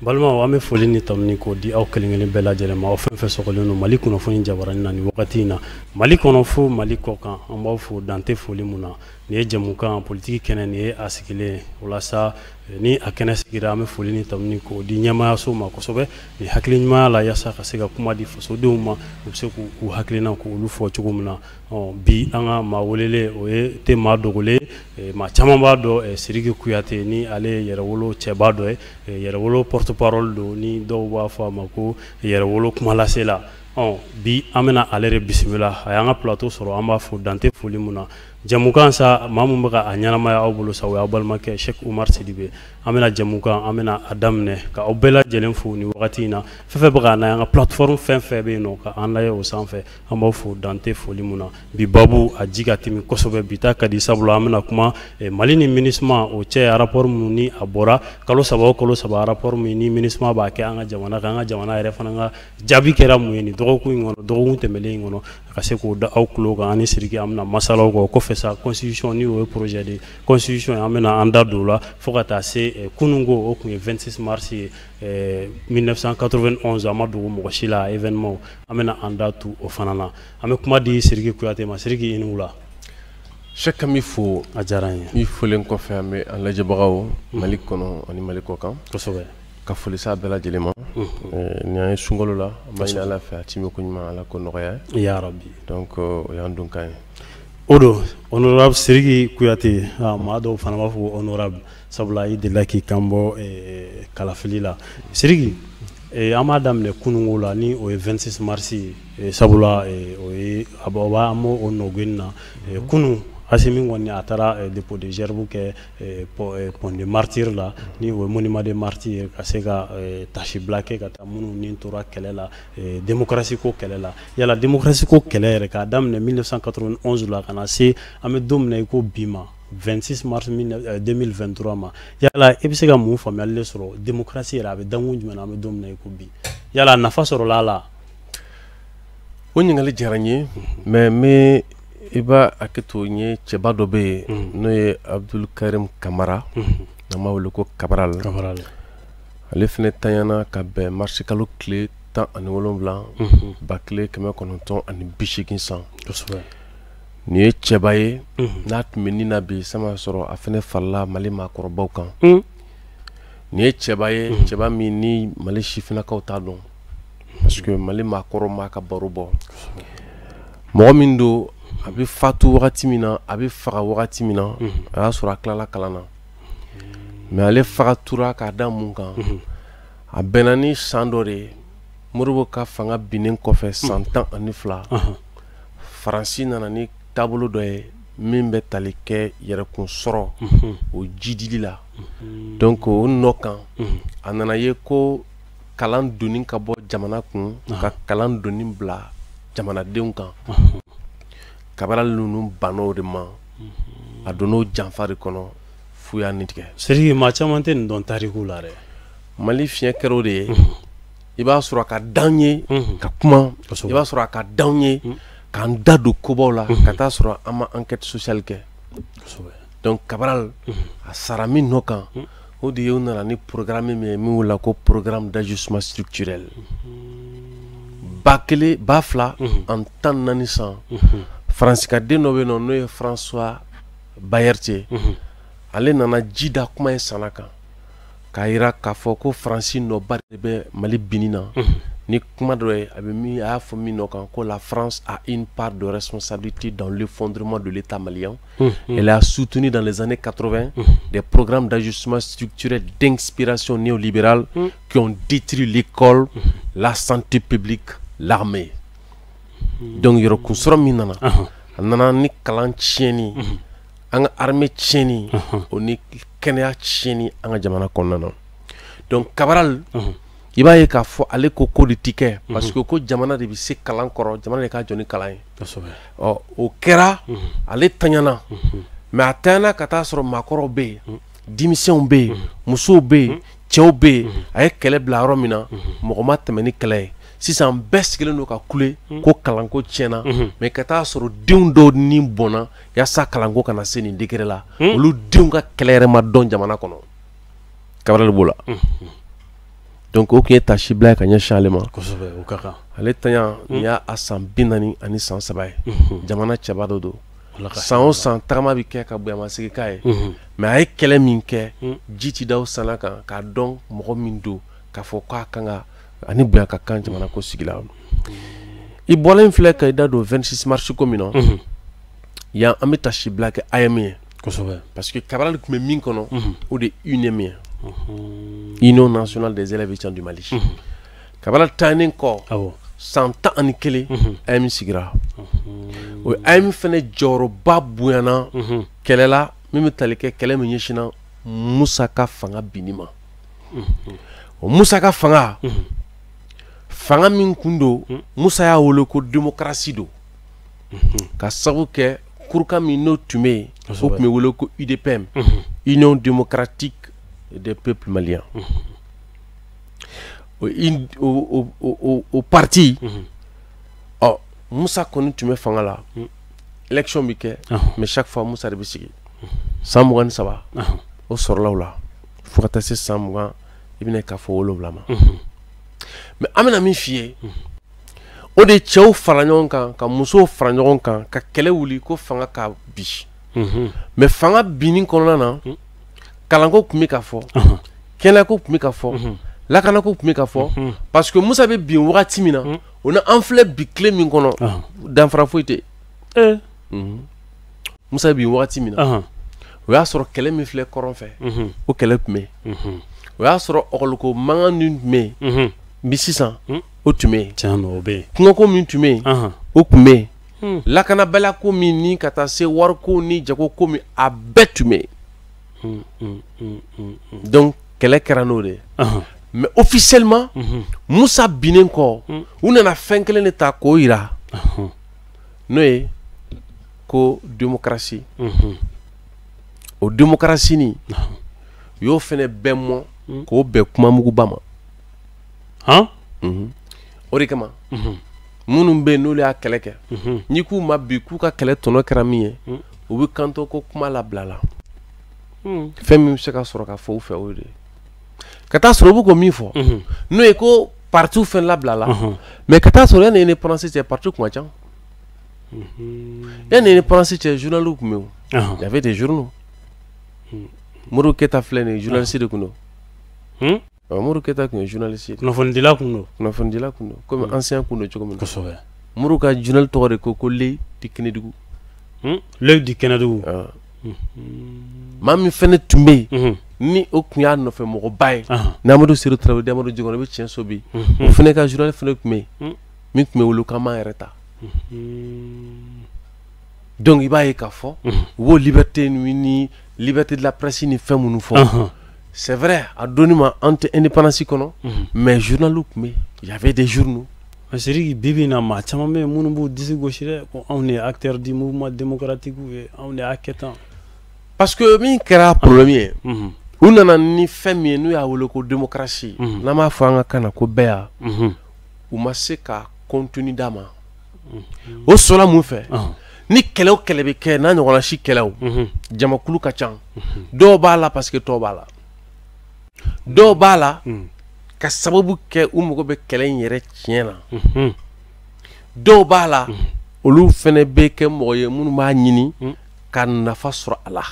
Balimaw, an bɛ foli ni tanuni k'o di aw kelen kelen bɛɛ lajɛlen ma, aw fɛn fɛn sɔgɔlen don Mali kunnafoni jabaranin na nin wagati in na, Mali kɔnɔ fo Mali kɔ kan. An b'aw fo dante foli mun na. Nin ye jɛmukan politiki kɛnɛ, nin ye a sigilen walasa ni a kɛnɛ sigira, an bɛ foli ni tanuni k'o di ɲɛmaayaso ma kosɛbɛ ni hakili ɲumanya la, yaasa ka se ka kuma di fasodenw ma, u bɛ se k'u hakilina k'olu fɔ cogo min na. Bi an ka maa welelen, o ye tɛ maa dogolen, maa caman b'a dɔn, Sidiki Kuyate, ni ale ye Yɛrɛwolo cɛba dɔ ye, Yɛrɛwolo porte parole don, ni dɔw b'a fɔ a ma ko Yɛrɛwolo kumalasela. Bi an bɛna ale de bisimila, a y'an ka plateau sɔrɔ, an b'a fo dante foli mun na. Jɛmukan sa, maa mun bɛ ka a ɲɛnamaya aw bolo sa, o y'aw balimakɛ Cheikh Oumar Sidibe. An bɛna jɛmukan, an bɛna a daminɛ ka aw bɛɛ lajɛlen fo nin wagati in na. Fɛn fɛn bɛ k'an lajɛ, an ka plateforme fɛn fɛn bɛ yen nɔ ka an lajɛ o sanfɛ, an b'aw fo dante foli mun na. Bi babu a ji ka timi kosɛbɛ, bi ta ka di, sabula an bɛna kuma Mali ni MINUSMA o cɛ rapport minnu ni a bɔra kalo saba o kalo saba, rapport min ni MINUSMA b'a kɛ an ka jamana kan, an ka jamana yɛrɛ fana ka jaabi kɛra mun ye nin dɔgɔkun in kɔnɔ, dɔgɔkun tɛmɛnen in kɔnɔ, ka se k'o da aw tulo kan. Ani Sidiki an bɛna masalaw kɛ o kɔfɛ sa, constitution ni o ye projet de constitution ye, an bɛna an da don o la fo ka taa se kununko, o tun ye 26 mars ye 1991, a ma dogo mɔgɔ si la événement, an bɛna an da tu o fana na. An bɛ kuma di Sidiki Kuyate ma. Sidiki, i ni wula. Cheikh, an b'i fo. A diyara n ye. N folen kɔfɛ, an bɛ an lajɛbagaw Mali kɔnɔ ani Mali kɔ kan. Kosɛbɛ. Ka foli s'a bɛɛ lajɛlen ma. Nin an ye sunkalo la, an b'a ɲini Ala fɛ a timi ko ɲuman, Ala ko nɔgɔya. Ya Rabbi. Donc o y'an donkan ye. O don, honorable Sidiki Kuyate, maa dɔw fana b'a fɔ ko honorable, sabula i delila k'i kan bɔ kalafili la. Sidiki, an b'a daminɛ kununko la, ni o ye 26 mars ye, sabula o ye a b'a an b'o nɔgɔni na. Kunun Assimi kɔni a taara dépôt de gerbe kɛ pont de martyr la, ni o ye monument de martyr ye, ka se ka tasibila kɛ ka taa minnu ni tora kɛlɛ la, démocratie ko kɛlɛ la. Yala démocratie ko kɛlɛ yɛrɛ, k'a daminɛ 1991 la ka na se an bɛ don min na i ko bi ma, 26 mars 2023 ma, yala i bɛ se ka mun faamuyali de sɔrɔ démocratie yɛrɛ a bɛ dankun jumɛn na an bɛ don min na i ko bi, yala nafa sɔrɔla a la? O ɲininkali diyara n ye, mais n bɛ i b'a hakɛ to, n ye cɛba dɔ bɛ yen n'o ye Abdul Karim Kamara, n'an b'a wele ko Kabral. Kabral. Ale fana tanyana ka bɛn mars kalo tile 17 1980 san. Kosɛbɛ. Nin ye cɛba ye, n'a tun bɛ nin na bi, sama sɔrɔ a fana farala Mali maakɔrɔbaw kan. Nin ye cɛba ye, cɛba min ni Mali sifinnakaw t'a dɔn, parce que Mali maakɔrɔ m'a ka baro bɔ. Mɔgɔ min don, a bɛ fatu wagati min na, a bɛ faga wagati min na, a y'a sɔrɔ a tilala kalan na. Mais ale fagatura k'a da mun kan? A bɛnna ni san dɔ de ye, Modibo ka fanga binnen kɔfɛ san 12, Faransi nana ni taabolo dɔ ye min bɛ tali kɛ yɛrɛkun sɔrɔ o jidili la. Donc o nɔ kan, a nana ye ko kalan donni ka bɔ jamana kun, ka kalan donni bila jamanadenw kan. Kabral ninnu bann'o de ma, a donn'o janfa de kɔnɔ f'u y'a ni tigɛ. Sidiki, maa caman tɛ nin dɔn tariku la dɛ. Mali fiɲɛ kɛra o de ye. I b'a sɔrɔ a ka d'an ye ka kuma, i b'a sɔrɔ a ka d'anw ye k'an da don kobaw la, ka taa sɔrɔ an ma enquête sociale kɛ. Donc Kabral a sara min nɔ kan, o de ye u nana ni programme min ye, min wele ko programme d'ajustement structurel. 2014 san, Faransi ka den dɔ bɛ yen nɔ, n'o ye François Bayrou, ale nana ji da kuma in sanna kan k'a yira k'a fɔ ko Faransi nɔba de bɛ Mali binni na. Ni kuma dɔ ye, a bɛ min, a y'a fɔ min nɔ kan ko la France a une part de responsabilité dans l'effondrement de l'État malien. Elle a soutenu dans les années 80 des programmes d'ajustement structurel d'inspiration néolibérale qui ont détruit l'école, la santé publique, l'armée. Donc yɔrɔkun sɔrɔ min nana, a nana ni kalan tiɲɛni, an ka armée tiɲɛni, o ni kɛnɛya tiɲɛni an ka jamana kɔnɔna na. Donc Kabral, i b'a ye k'a fɔ ale ko ko de ti kɛ, parce que ko jamana de bɛ se kalan kɔrɔ, jamana de ka jɔ ni kalan ye. Ɔ o kɛra, ale taɲana, mais a taɲana ka taa sɔrɔ maakɔrɔw bɛ yen, denmisɛnw bɛ yen, musow bɛ yen, cɛw bɛ yen. A ye kɛlɛ bila yɔrɔ min na, mɔgɔ ma tɛmɛ ni kɛlɛ ye. Sisan bɛɛ sigilen don ka kule ko kalanko tiɲɛna, mais ka taa sɔrɔ denw dɔw ni bɔnna yaasa kalanko kana se nin degré la. Olu denw ka kɛlɛ yɛrɛ ma dɔn jamana kɔnɔ. Cabral b'o la. Donc o tun ye tasibila ye ka ɲɛsin ale ma. Kosɛbɛ, o ka kan. Ale tanya nin y'a san 43 ye. Jamana cɛba dɔ don. San o san tagama bɛ kɛ ka bonyamasegin k'a ye. Mais a ye kɛlɛ min kɛ, ji ti da o sanna kan k'a dɔn mɔgɔ min don, k'a fɔ k'a kan ka ani bonya ka kan jamana ko sigi la. I bɔlen filɛ ka i da don 26 mars ko min na, yan an bɛ tasibila kɛ AEEM ye. Kosɛbɛ. Parce que Cabral tun bɛ min kɔnɔ, o de ye UNEM ye. Union nationale des élèves étudiants du Mali. Cabral taalen kɔ, san 11 AEEM sigira. O AEEM fana jɔyɔrɔba bonyana kɛlɛ la min bɛ tali kɛ kɛlɛ min ɲɛsinna Musa ka fanga binni ma. O Musa ka fanga, fanga min kun don, Musa y'a wele ko démocratie don. Ka sababu kɛ kurukan min n'o tun bɛ yen, o tun bɛ wele ko UDPM, Union démocratique des peuples maliens. O parti, ɔ Musa kɔni tun bɛ fanga la, élection bɛ kɛ, mais chaque fois Musa de bɛ sigi. San 23 o sɔrɔla o la fo ka taa se san 20 i bɛna k'a fɔ 7 ma. Mais an bɛna min f'i ye, o de ye cɛw fara ɲɔgɔn kan ka musow fara ɲɔgɔn kan ka kɛlɛ wuli ko fanga ka bi. Mais fanga binni kɔnɔna na, kalanko tun bɛ ka fɔ, kɛnɛyako tun bɛ ka fɔ, lakanako tun bɛ ka fɔ, parce que Musa bɛ bin wagati min na, o ni an filɛ bi tile min kɔnɔ, danfara foyi tɛ yen. Musa bɛ bin wagati min na, o y'a sɔrɔ kɛlɛ min filɛ kɔrɔn fɛ, o kɛlɛ tun bɛ yen. O y'a sɔrɔ ɔkɔliko mankan min tun bɛ yen bi sisan, o tun bɛ yen. Tiɲɛ don, o bɛ yen. Kungoko min tun bɛ yen, o tun bɛ yen. Lakanabaliya min ni ka taa se wariko ni jagoko min, a bɛɛ tun bɛ yen. Donc kɛlɛ kɛra n'o de ye. Mais officiellement, Musa binnen kɔ, u nana fɛn kelen de ta k'o yira, n'o ye ko démocratie. O démocratie nin, u y'o fɛnɛ bɛɛ mɔ k'o bɛn kumamuguba ma. O de kama minnu bɛ yen n'olu y'a kɛlɛ kɛ, n'i k'u ma bi k'u ka kɛlɛ tɔnɔ kɛra min ye, u bɛ kanto ko kuma labila la. Fɛn min bɛ se ka sɔrɔ ka fɔ u fɛ, o de ye ka taa sɔrɔ u bɛ k'o min fɔ, n'o ye ko parti fɛn labila la. Mais ka taa sɔrɔ yanni indépendance cɛ, parti kun ka ca. Yanni indépendance cɛ, journal tun bɛ yen. Il y avait des journaux. Modibo Keyita filɛ nin ye, journaliste de kun don. Modibo Keyita tun ye journaliste ye. Kunnafonidila kun don. Kunnafonidila kun don, komi ancien kun don cogo min na. Kosɛbɛ. Modibo ka journal tɔgɔ de ko L'Oeil du Kénédougou. L'Oeil du Kénédougou. Maa min fɛnɛ tun bɛ yen, ni o tun y'a nɔfɛ mɔgɔba ye, n'Amadu Seru Tarawele, Amadu Jikɔrɔ, i bɛ tiɲɛ so bi, o fɛnɛ ka journal fɛnɛ tun bɛ yen min tun bɛ wele k'an m'an yɛrɛ ta. Donc i b'a ye k'a fɔ u b'o liberté ni liberté de la presse ni fɛn minnu fɔ, c'est vrai, a donni ma an tɛ indépendance kɔnɔ, mais journal tun bɛ yen, il y avait des journaux. Mais Sidiki, bi bi in na, maa caman bɛ yen minnu b'u disi gosi dɛ ko anw de ye acteur du mouvement démocratique ye, anw de y'a kɛ tan. Parce que min kɛra problème ye, u nana ni fɛn min ye n'u y'a wele ko démocratie, n'an b'a fɔ an ka kan na ko bɛɛ, u ma se ka contenu d'a ma. O sɔrɔla mun fɛ? Ni kɛlɛ o kɛlɛ bɛ kɛ, n'a ɲɔgɔnna si kɛlɛw, jamakulu ka ca. Dɔw b'a la parce que tɔw b'a la, dɔw b'a la ka sababu kɛ u mago bɛ kɛlɛ in yɛrɛ tiɲɛ na, dɔw b'a la olu fɛnɛ bɛ kɛ mɔgɔ ye minnu b'a ɲini ka nafa sɔrɔ a la.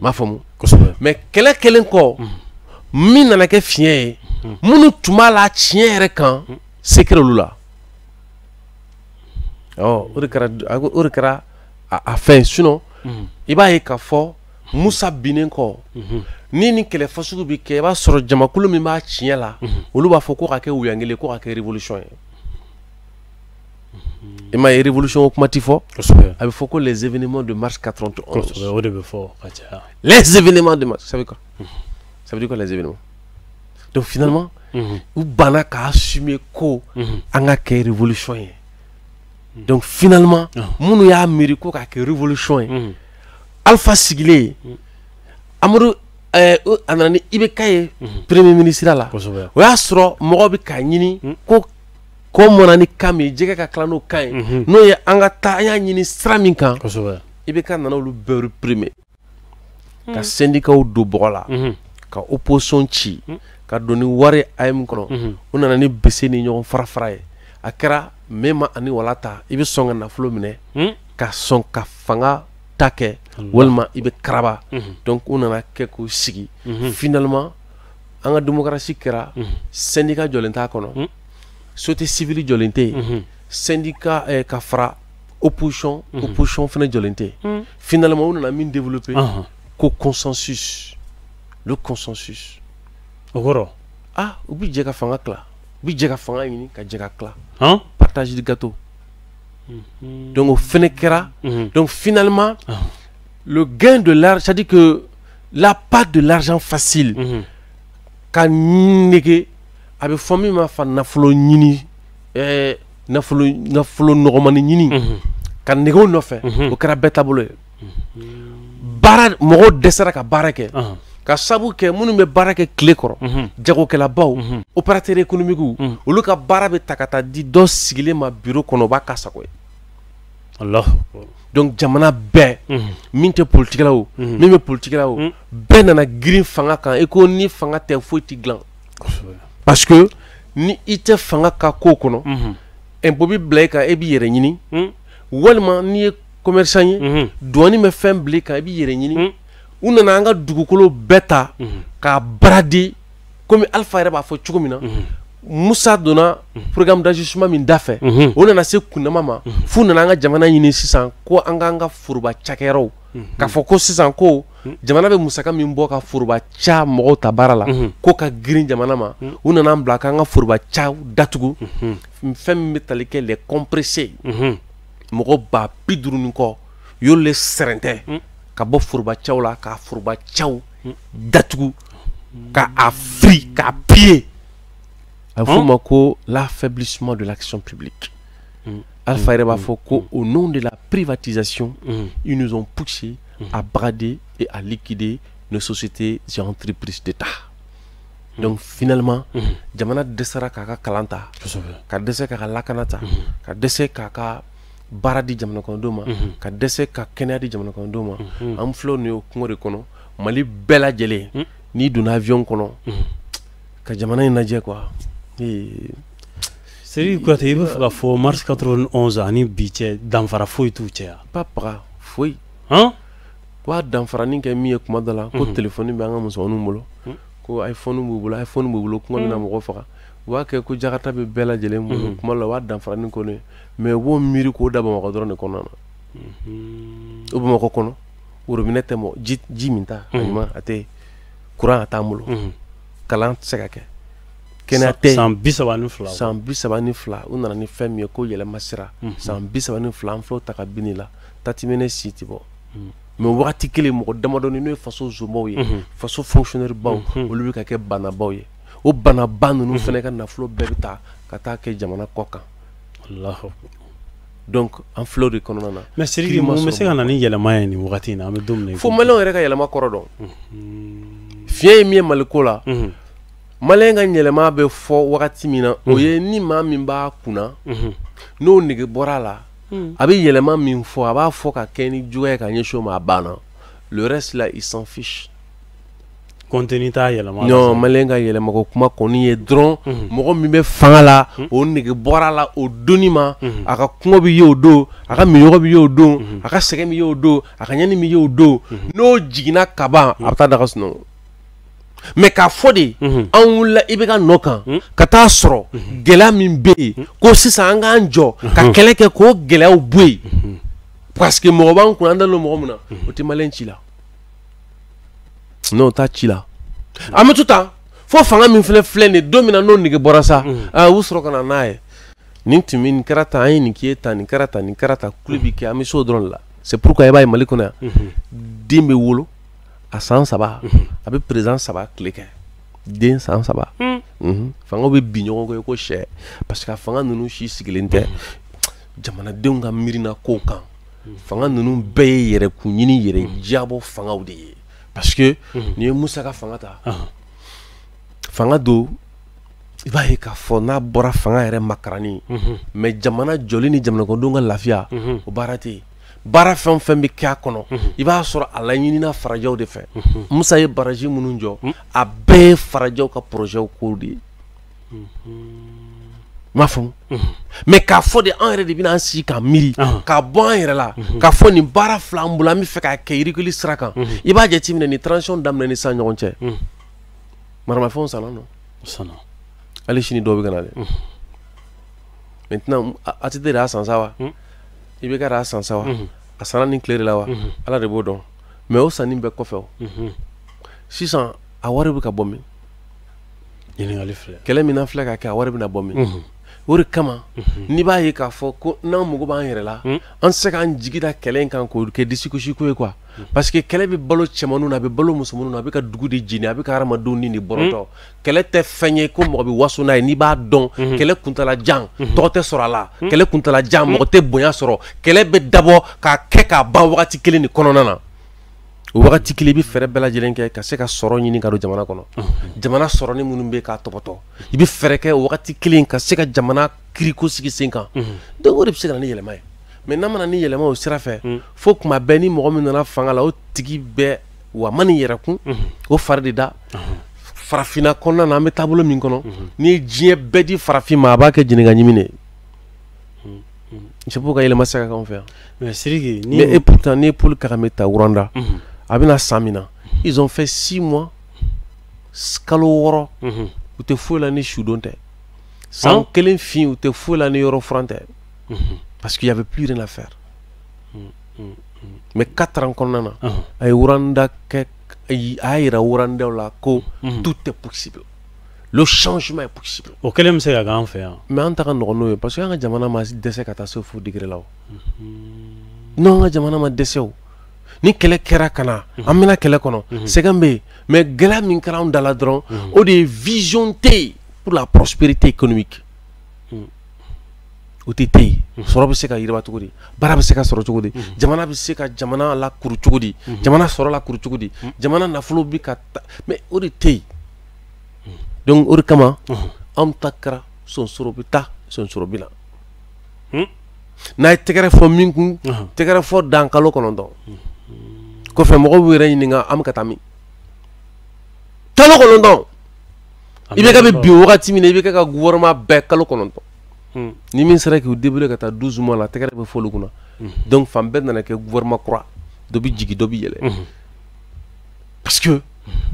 M'a faamu? Kosɛbɛ. Mais kɛlɛ kɛlen kɔ, min nana kɛ fiɲɛ ye, minnu tun b'a la tiɲɛ yɛrɛ kan, se kɛra olu la. Ɔ o de kɛra, o de kɛra a fɛn. Sinon i b'a ye k'a fɔ Musa binnen kɔ, ni kɛlɛ fasugu bɛ kɛ, i b'a sɔrɔ jamakulu min b'a tiɲɛ la, olu b'a fɔ ko ka kɛ wuyankelen, ko ka kɛ révolution ye. I m'a ye, révolution kuma ti fɔ, a bɛ fɔ ko les événements de mars 91. Kosɛbɛ, o de bɛ fɔ ka caya. Les événements de mars, ça veut quoi? Ça veut dire quoi, les événements? Donc finalement, u banna k'a assumer ko an ka kɛ révolution ye. Donc finalement, minnu y'a miiri ko k'a kɛ révolution ye, Alpha sigilen, Amadu A nana ni IBK ye premier ministre la. O y'a sɔrɔ mɔgɔ bɛ k'a ɲini ko ko mɔnna ni kan min ye, jɛgɛ ka tila n'o kan ye, n'o ye an ka taa an y'a ɲini sira min kan. IBK nana olu bɛɛ réprimer, ka syndicats don bɔgɔ la, ka opposition ci, ka don ni wari AEM kɔnɔ. U nana ni bese ni ɲɔgɔn fara fara ye. A kɛra mema ani wala ta, i bɛ sɔn ka nafolo minɛ ka sɔn ka fanga ta kɛ, walima i bɛ karaba. Donc u nana kɛ k'u sigi. Finalement an ka démocratie kɛra syndicat jɔlen t'a kɔnɔ, société civile jɔlen tɛ yen, syndicat ka fara opposition, opposition fana jɔlen tɛ yen. Finalement u nana min développer ko consensus, le consensus. O kɔrɔ? Ah, u bɛ jɛ ka fanga tila, u bɛ jɛ ka fanga ɲini ka jɛ ka tila. Partage du gâteau. Donc o fɛnɛ kɛra. Donc finalement le gain de l'argent, c'est-à-dire que la part de l'argent facile ka nege, a bɛ fɔ min ma fa nafolo ɲini, nafolo nɔgɔmani ɲini ka nege o nɔfɛ, o kɛra bɛɛ taabolo ye. Baara, mɔgɔw dɛsɛra ka baara kɛ ka sabu kɛ minnu bɛ baara kɛ tile kɔrɔ, jagokɛlabaw, opérateur économique, olu ka baara bɛ ta ka taa di dɔ sigilen ma bureau kɔnɔ, o b'a k'a sago ye. Donc jamana bɛɛ, min tɛ politikɛla o, min bɛ politikɛla o, bɛɛ nana girin fanga kan i ko ni fanga tɛ foyi tɛ dilan. Parce que ni i tɛ fanga ka ko kɔnɔ, impôt bɛ bila i kan, e b'i yɛrɛ ɲini, walima n'i ye commerçant ye, douane bɛ fɛn bila i kan, i b'i yɛrɛ ɲini. U nana an ka dugukolo bɛɛ ta k'a brader, komi Alpha yɛrɛ b'a fɔ cogo min na. Musa donna programme d'ajustement min da fɛ, o nana se kundama ma f'u nana an ka jamana ɲini sisan ko an k'an ka foroba cakɛyɔrɔw, k'a fɔ ko sisan ko jamana bɛ musaka min bɔ ka foroba ca mɔgɔw ta baara la, ko ka girin jamana ma. U nana an bila k'an ka foroba ca datugu, fɛn min bɛ tali kɛ les compressés, mɔgɔ 50 000 ni kɔ, u y'olu le sɛrɛntɛ ka bɔ foroba caw la, k'a foroba caw datugu, k'a firi, k'a piller. A bɛ f'o ma ko l'affaiblissement de l'action publique. Alpha yɛrɛ b'a fɔ ko au nom de la privatisation, ils nous ont poussé à brader et à liquider nos sociétés et entreprises d'État. Donc finalement jamana dɛsɛra k'a ka kalan ta, ka dɛsɛ k'a ka lakana ta, ka dɛsɛ k'a ka baara di jamana kɔnɔdenw ma, ka dɛsɛ ka kɛnɛya di jamana kɔnɔdenw ma. An filɛ nin ye o kungo de kɔnɔ. Mali bɛɛ lajɛlen, n'i donna avion kɔnɔ ka jamana in lajɛ quoi. Sidiki Kuyate, i bɛ fɛ ka fɔ mars 91 ani bi cɛ, danfara foyi t'u cɛ wa? Pas paga foyi. Ko a danfaranin kɛ min ye, kuma dɔ la ko téléphone bɛ an ka musomaninw bolo, ko iPhone b'u bolo, iPhone b'u bolo, kuma bɛna mɔgɔ faga. U b'a kɛ ko jakata bɛ bɛɛ lajɛlen bolo kuma la, u b'a danfaranin k'o ye, mais u b'o miiri k'o da Bamakɔ dɔrɔn de kɔnɔna na. O Bamakɔ kɔnɔ, robinet tɛ, mɔgɔ ji min ta a ɲuman a tɛ, courant a t'an bolo, kalan tɛ se ka kɛ, kɛnɛya tɛ. San 32. San 32, u nana ni fɛn min ye ko yɛlɛma sira. San 32, an filɛ o ta ka bin de la, tatimɛnɛ si tɛ bɔ. Mais wagati kelen, mɔgɔ damadɔni n'o ye faso zomaw ye, faso fonctionnaire baw, olu bɛ ka kɛ banabaw ye. O banaba ninnu fana ka nafolo bɛɛ bɛ ta ka taa kɛ jamana kɔ kan. Donc an filɛ o de kɔnɔna na. Mais Sidiki, mun bɛ se ka na ni yɛlɛma ye nin wagati in na, an bɛ don min na? Fo maliyɛnw yɛrɛ ka yɛlɛma kɔrɔ dɔn. Fiɲɛ ye min ye Maliko la, maliyɛn ka yɛlɛma bɛ fɔ wagati min na, o ye ni maa min b'a kunna, n'o nege bɔra a la, a bɛ yɛlɛma min fɔ, a b'a fɔ ka kɛ ni juguya ye ka ɲɛsin o ma, a banna. Le reste là, il s'en fiche. Contenu t'a yɛlɛma. Non, maliyɛn ka yɛlɛma ko kuma kɔni ye dɔrɔn, mɔgɔ min bɛ fanga la, o nege bɔra a la o donni ma, a ka kɔngɔ bɛ ye o don, a ka minnɔgɔ bɛ ye o don, a ka sɛgɛn bɛ ye o don, a ka ɲani bɛ ye o don. N'o jiginna ka ban, a bɛ taa daga sunɔgɔ. Mais k'a fɔ de an wulila i bɛ ka nɔ kan ka taa sɔrɔ gɛlɛya min bɛ yen, ko sisan an k'an jɔ ka kɛlɛ kɛ k'o gɛlɛyaw bɔ yen, parce que mɔgɔ b'an kunna, an dalen don mɔgɔ min na, o tɛ maliyɛn ci la. N'o t'a ci la, an bɛ to tan fo fanga min filɛ filɛ nin ye, don min na n'o nege bɔra sa, u sɔrɔ ka na n'a ye. Nin tun bɛ nin kɛra tan, an ye nin k'i ye tan, nin kɛra tan, nin kɛra tan, kule bi kɛ, an bɛ s'o dɔrɔn de la. C'est pourquoi i b'a ye Mali kɔnɔ yan, den bɛ wolo a san 3, a bɛ président 3 tile kɛ, den san 3. Fangaw bɛ bin ɲɔgɔn kɔ ko sɛ, parce que a fanga ninnu si sigilen tɛ jamanadenw ka miirina kow kan. Fanga ninnu bɛɛ ye yɛrɛkun ɲini, yɛrɛ jabɔ fangaw de ye. Parce que n'i ye Musa ka fanga ta, fanga don, i b'a ye k'a fɔ n'a bɔra fanga yɛrɛ makarani, mais jamana jɔli ni jamanadenw ka lafiya, o baara tɛ yen. Baara fɛn o fɛn bɛ kɛ a kɔnɔ, i b'a sɔrɔ a laɲinina farajɛw de fɛ. Musa ye baraji minnu jɔ, a bɛɛ ye farajɛw ka projet kow de ye. I m'a faamu? Mais k'a fɔ de an yɛrɛ de bɛna an sigi k'a miiri, k'a bɔ an yɛrɛ la, k'a fɔ nin baara fila an bolo, an bɛ fɛ k'a kɛ yirikili sira kan. I b'a jateminɛ ni transition daminɛ ni sisan ɲɔgɔn cɛ, maramafɛnw sanna nɔ? Sanna. Hali sini dɔw bɛ ka na dɛ. Maintenant ATT de y'a san sa wa? IBK de y'a san sa wa? A sanna nin tile de la wa? Ala de b'o dɔn. Mais o sanni bɛɛ kɔfɛ, o sisan a wari bɛ ka bɔ min? Ɲininkali filɛ. Kɛlɛ min filɛ ka kɛ, a wari bɛna bɔ min? O de kama n'i b'a ye k'a fɔ ko n'an mago b'an yɛrɛ la, an tɛ se k'an jigi da kɛlɛ in kan k'o kɛ disikosi ko ye quoi. Parce que kɛlɛ bɛ balo cɛmanninw na, a bɛ balo musomanninw na, a bɛ ka dugu de jeni, a bɛ ka hadamadenw ni de bɔrɔtɔ. Kɛlɛ tɛ fɛn ye ko mɔgɔ bɛ waso n'a ye. N'i b'a dɔn, kɛlɛ kuntala jan, tɔgɔ tɛ sɔrɔ a la. Kɛlɛ kuntala jan, mɔgɔ tɛ bonya sɔrɔ. Kɛlɛ bɛ dabɔ k'a kɛ k'a ban wagati kelen de kɔnɔna na. O wagati kelen, i bɛ fɛɛrɛ bɛɛ lajɛlen kɛ ka se ka sɔrɔ ɲini ka don jamana kɔnɔ. Jamana sɔrɔni minnu bɛ k'a tɔbɔtɔ, i bɛ fɛɛrɛ kɛ o wagati kelen ka se ka jamana kiriko sigi sen kan. Donc o de bɛ se ka na ni yɛlɛma ye. Mais n'a mana ni yɛlɛma o sira fɛ, fo kuma bɛɛ ni mɔgɔ min nana fanga la, o tigi bɛɛ wa ma nin yɛrɛ kun o fari de da. Farafinna kɔnɔna na, an bɛ taabolo min kɔnɔ, n'i ye diɲɛ bɛɛ di farafin ma, a b'a kɛ jɛnɛka ɲimi de ye. C'est pourquoi yɛlɛma se ka k'anw fɛ yan. Mais Sidiki ni, mais et pourtant n'i ye Paul Kagame ta Rwanda, a bɛna san min na, ils ont fait 6 mois, kalo 6, u tɛ foyi la ni sudon tɛ. San kelen fin, u tɛ foyi la ni yɔrɔ furan tɛ, parce qu'il y avait plus rien à faire. Mais 4 ans kɔnɔna na, a ye Rwanda kɛ, a y'a yira Rwandais la ko tout est possible, le changement est possible. O kelen bɛ se ka k'an fɛ yan. Mais an ta ka nɔgɔn n'o ye, parce que an ka jamana ma dɛsɛ ka taa se fo degré la. O non, an ka jamana ma dɛsɛ. O ni kɛlɛ kɛra ka na, an bɛna kɛlɛ kɔnɔ, sɛgɛn bɛ yen, mais gɛlɛya min kɛra anw da la dɔrɔn, o de ye vision tɛ yen pour la prospérité économique. O tɛ yen. Sɔrɔ bɛ se ka yiriwa cogo di? Baara bɛ se ka sɔrɔ cogo di? Jamana bɛ se ka jamana lakuru cogo di? Jamana sɔrɔ lakuru cogo di? Jamana nafolo bɛ ka ta, mais o de tɛ yen. Donc o de kama anw ta kɛra sonsoro bɛ taa, sonsoro bɛ na. N'a ye tɛgɛrɛ fɔ min kun, tɛgɛrɛ fɔ dan kalo 9 kɔfɛ, mɔgɔw b'u yɛrɛ ɲininka an bɛ ka taa min. Kalo 9, i bɛ ka bɛ bin wagati min na, i bɛ kɛ ka gouvernement bɛɛ kalo 9. Ni min sera k'u débrouiller ka taa 12 mois la, tɛgɛrɛ bɛ fɔ olu kunna. Donc fan bɛɛ nana kɛ gouvernement kura, dɔ bɛ jigin, dɔ bɛ yɛlɛ, parce que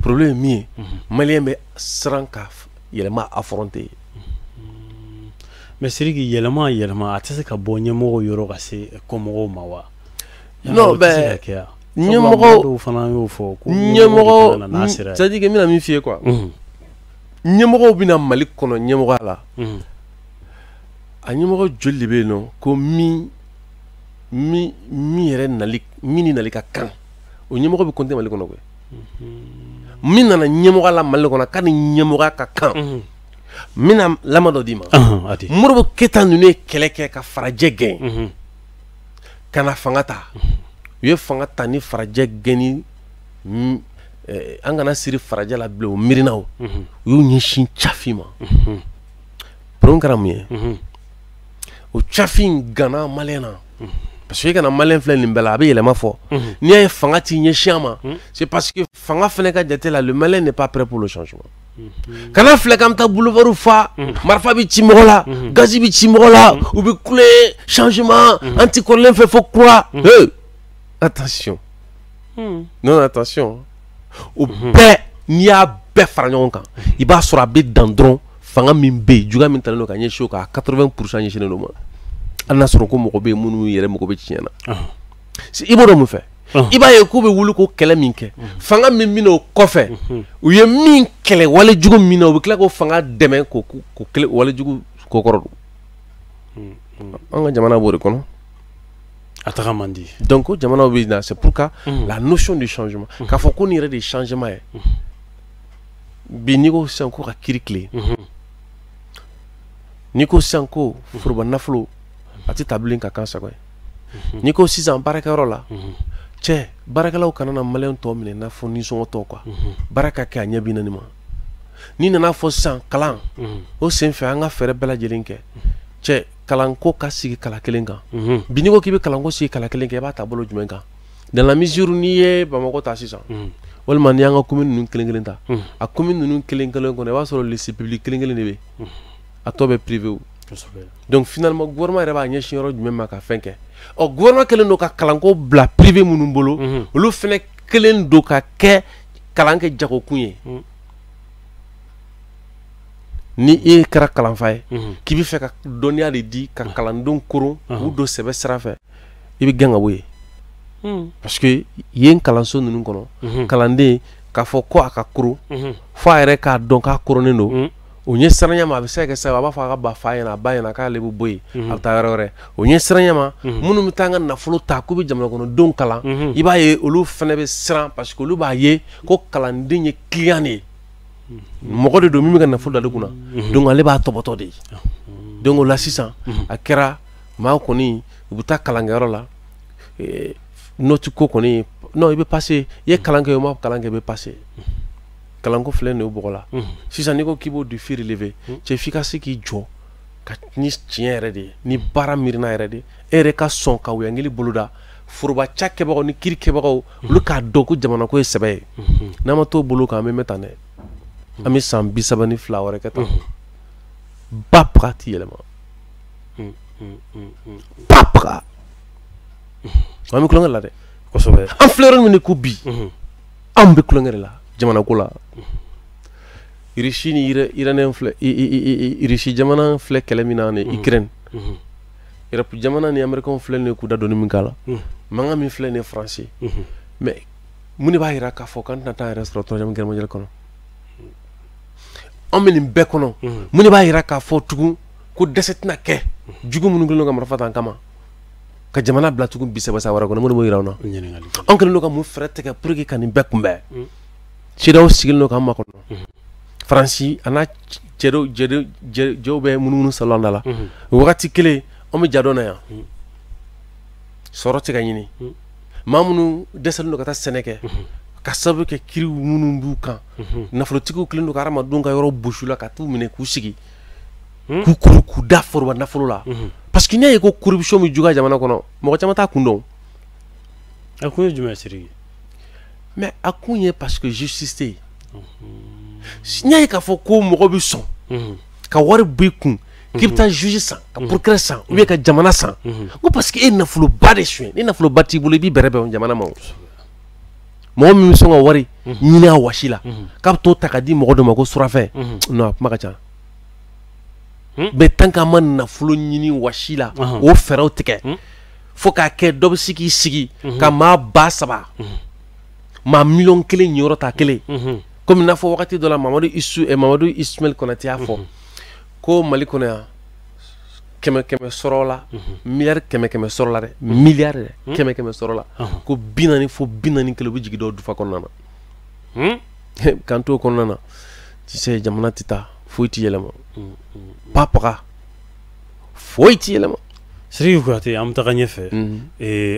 problème ye min ye, malien bɛ siran ka yɛlɛma affronter. Mais Sidiki, yɛlɛma yɛlɛma, a tɛ se ka bɔ ɲɛmɔgɔw yɔrɔ ka se kɔmɔgɔw ma wa? Non, bɛ ɲɛmɔgɔ dɔw fana y'o fɔ ko ɲɛmɔgɔ, c'est à dire que n bɛna min f'i ye quoi, ɲɛmɔgɔw bɛna Mali kɔnɔ ɲɛmɔgɔya la, a ɲɛmɔgɔ joli de bɛ yen nɔ ko min min min yɛrɛ nali, min ni nali ka kan, o ɲɛmɔgɔ bɛ compter Mali kɔnɔ koyi. Min nana ɲɛmɔgɔya la Mali kɔnɔ k'a ni ɲɛmɔgɔya ka kan, n bɛna lama dɔ d'i ma. Modibo Keyita ninnu ye kɛlɛ kɛ ka farajɛ gɛn ka na fanga ta. U ye fanga ta ni farajɛ gɛnni, an kana siri farajɛ la bilen, o miirinaw, u y'u ɲɛsin cafin ma. Problème kɛra mun ye? O cafin ganna malien na, parce que e kana malien filɛ nin bɛɛ la, a bɛ yɛlɛma fɔ. N'i y'a ye fanga t'i ɲɛsin a ma, c'est parce que fanga fana ka jate la, le malien n'est pas prêt pour le changement. Kana filɛ k'an bɛ taa boulevard fa, marifa bɛ ci mɔgɔ la, gazi bɛ ci mɔgɔ la, u bɛ kule changement, an ti kɔrɔlen fɛ fo kura. Attention, non, attention. O bɛɛ, n'i y'a bɛɛ fara ɲɔgɔn kan, i b'a sɔrɔ a bɛ dan dɔrɔn. Fanga min bɛ yen, juguya min talen don ka ɲɛsin o kan, a 80% ɲɛsinnen don ma, hali n'a sɔrɔ ko mɔgɔ bɛ yen minnu yɛrɛ mago bɛ tiɲɛ na. I b'o dɔn mun fɛ? I b'a ye k'u bɛ wuli k'o kɛlɛ min kɛ, fanga min bɛ o kɔfɛ, u ye min kɛlɛ walejugu min na, u bɛ tila k'o fanga dɛmɛ k'o kɛlɛ walejugu kɔkɔrɔ don. An ka jamana b'o de kɔnɔ. A taga man di. Donc o jamanaw bɛ na, c'est pourquoi la notion de changement, k'a fɔ ko nin yɛrɛ de ye changement ye. Bi n'i ko sisan ko ka kiiri tilen, n'i ko sisan ko foroba nafolo a tɛ ta bilen ka kan sago ye, n'i ko sisan baarakɛyɔrɔ la Cɛ, baarakɛlaw kana na maliyɛn tɔw minɛ i n'a fɔ nisɔngɔ tɔw quoi. Baara ka kɛ a ɲɛ 40 ma. N'i nana fɔ sisan kalan, o senfɛ an ka fɛɛrɛ bɛɛ lajɛlen kɛ. Cɛ, kalanko ka sigi kala kelen kan. Bi n'i ko k'i bɛ kalanko sigi kala kelen kan, i b'a ta bolo jumɛn kan? Dans la mesure n'i ye Bamakɔ ta sisan, walima n'i y'an ka commune ninnu kelen kelen ta, a commune ninnu kelen kelen kɔnɔ, i b'a sɔrɔ lycée public kelen kelen de bɛ yen, a tɔ bɛ privé. Donc finalement gouvernement yɛrɛ b'a ɲɛsin yɔrɔ jumɛn ma ka fɛn kɛ? Ɔ, gouvernement kɛlen don ka kalanko bila privé minnu bolo, olu fɛnɛ kɛlen don ka kɛ kalan kɛ jagokun ye. Ni e kɛra kalanfa ye k'i bɛ fɛ ka dɔnniya de di ka kalandenw koron k'u don sɛbɛ sira fɛ, i bɛ gɛn ka bɔ yen. Parce que yen kalanso ninnu kɔnɔ, kalanden k'a fɔ ko a ka koron fo a yɛrɛ k'a dɔn k'a koronnen don, o ɲɛ siranya ma, a bɛ se ka kɛ sababu a b'a fɔ a ka ba fa ɲɛna, a ba ɲɛna k'ale bɛ bɔ yen, a bɛ taa yɔrɔ wɛrɛ. O ɲɛ siranya ma, minnu bɛ taa an ka nafolo ta k'u bɛ jamana kɔnɔdenw kalan, i b'a ye olu fana bɛ siran, parce que olu b'a ye ko kalanden ye client de ye, mɔgɔ de don min bɛ ka nafolo d'ale kunna, donc ale b'a tɔbɔtɔ de ye. Donc o la sisan a kɛra maa kɔni u bɛ taa kalankɛyɔrɔ la, note ko kɔni non, i bɛ passer, i ye kalan kɛ o ma kalan kɛ, i bɛ passer. Kalanko filɛ nin ye o bɔgɔ la. Sisan n'i ko k'i b'o défi relever, cɛ, f'i ka se k'i jɔ ka ni tiɲɛ yɛrɛ de ye, ni baara miirina yɛrɛ de ye, e yɛrɛ ka sɔn ka wuyangili boloda foroba ca kɛbagaw ni kiiri kɛbagaw, olu k'a dɔn ko jamana ko ye sɛbɛ ye. N'an ma t'o bolo kan, an bɛ mɛn tan dɛ, an bɛ san 32 wɛrɛ kɛ tan, ba paga ti yɛlɛma, ba paga. An bɛ kulonkɛ la dɛ. Kosɛbɛ. An filɛ yɔrɔ min ko bi, anw bɛ kulonkɛ de la jamana ko la. Russie ni Iranien filɛ, Russie jamana filɛ kɛlɛ min na ni Ukraine, Europe jamana ni Américain filɛ nin ye k'u da donni min k'a la, mankan min filɛ nin ye Faransi. Mais mun de b'a jira k'a fɔ k'an tɛna taa yɛrɛ sɔrɔ troisième guerre mondiale kɔnɔ? Anw bɛ nin bɛɛ kɔnɔ, mun de b'a jira k'a fɔ tugun ko dɛsɛ tɛna kɛ jugu minnu kɛlen don ka marifa ta an kama ka jamana bila tugun 30 san wɛrɛ kɔnɔ? Mun de b'o jira an na? Anw kɛlen don ka mun fɛɛrɛ tigɛ pour que ka nin bɛɛ kunbɛn? CEDEAO sigilen don k'an makɔnɔ. Faransi a n'a cɛw bɛ munumunu salon da la. O wagati kelen, anw bɛ ja dɔn na yan, sɔrɔ tɛ ka ɲini, maa minnu dɛsɛlen don ka taa sɛnɛ kɛ ka sababu kɛ kiiriw minnu b'u kan, nafolotigiw kɛlen don ka hadamadenw ka yɔrɔ bosi la ka t'u minɛ k'u sigi k'u kuru k'u da foroba nafolo la. Parce que n'i y'a ye ko corruption bɛ juguya jamana kɔnɔ, mɔgɔ caman t'a kun dɔn. A kun ye jumɛn ye, Sidiki? Mais a kun ye parce que justice tɛ yen. N'i y'a ye k'a fɔ ko mɔgɔ bɛ sɔn ka wari bɔ i kun k'i bɛ taa juge san, ka procureur san, ou bien ka jamana san, ko parce que e ye nafoloba de suɲɛ. Ni nafoloba t'i bolo, i b'i bɛrɛ bɛn jamana ma. O mɔgɔ min bɛ sɔn ka wari ɲini a wasi la k'a bɛ t'o ta ka di mɔgɔ dɔ ma ko surafɛn, non, a kuma ka ca. Mais tant qu'an ma nafolo ɲini wasi la, o fɛɛrɛw tigɛ fo k'a kɛ dɔ bɛ se k'i sigi ka maa 3000, maa 1 miliyɔn ɲiyɔrɔ ta kelen, komi n'a fɔ wagati dɔ la Mamadu Isu Mamadu Ismaël Konate y'a fɔ ko Mali kɔnɔ yan, kɛmɛ kɛmɛ sɔrɔ la, miliyari kɛmɛ kɛmɛ sɔrɔ la dɛ, miliyari dɛ, kɛmɛ kɛmɛ sɔrɔ la, ko 40 fo 41 u bɛ jigin dɔw dufa kɔnɔna na. K'an t'o kɔnɔna na, tu sais, jamana tɛ taa, foyi tɛ yɛlɛma, pa paga, foyi tɛ yɛlɛma. Sidiki Kuyate, an bɛ taga ɲɛfɛ,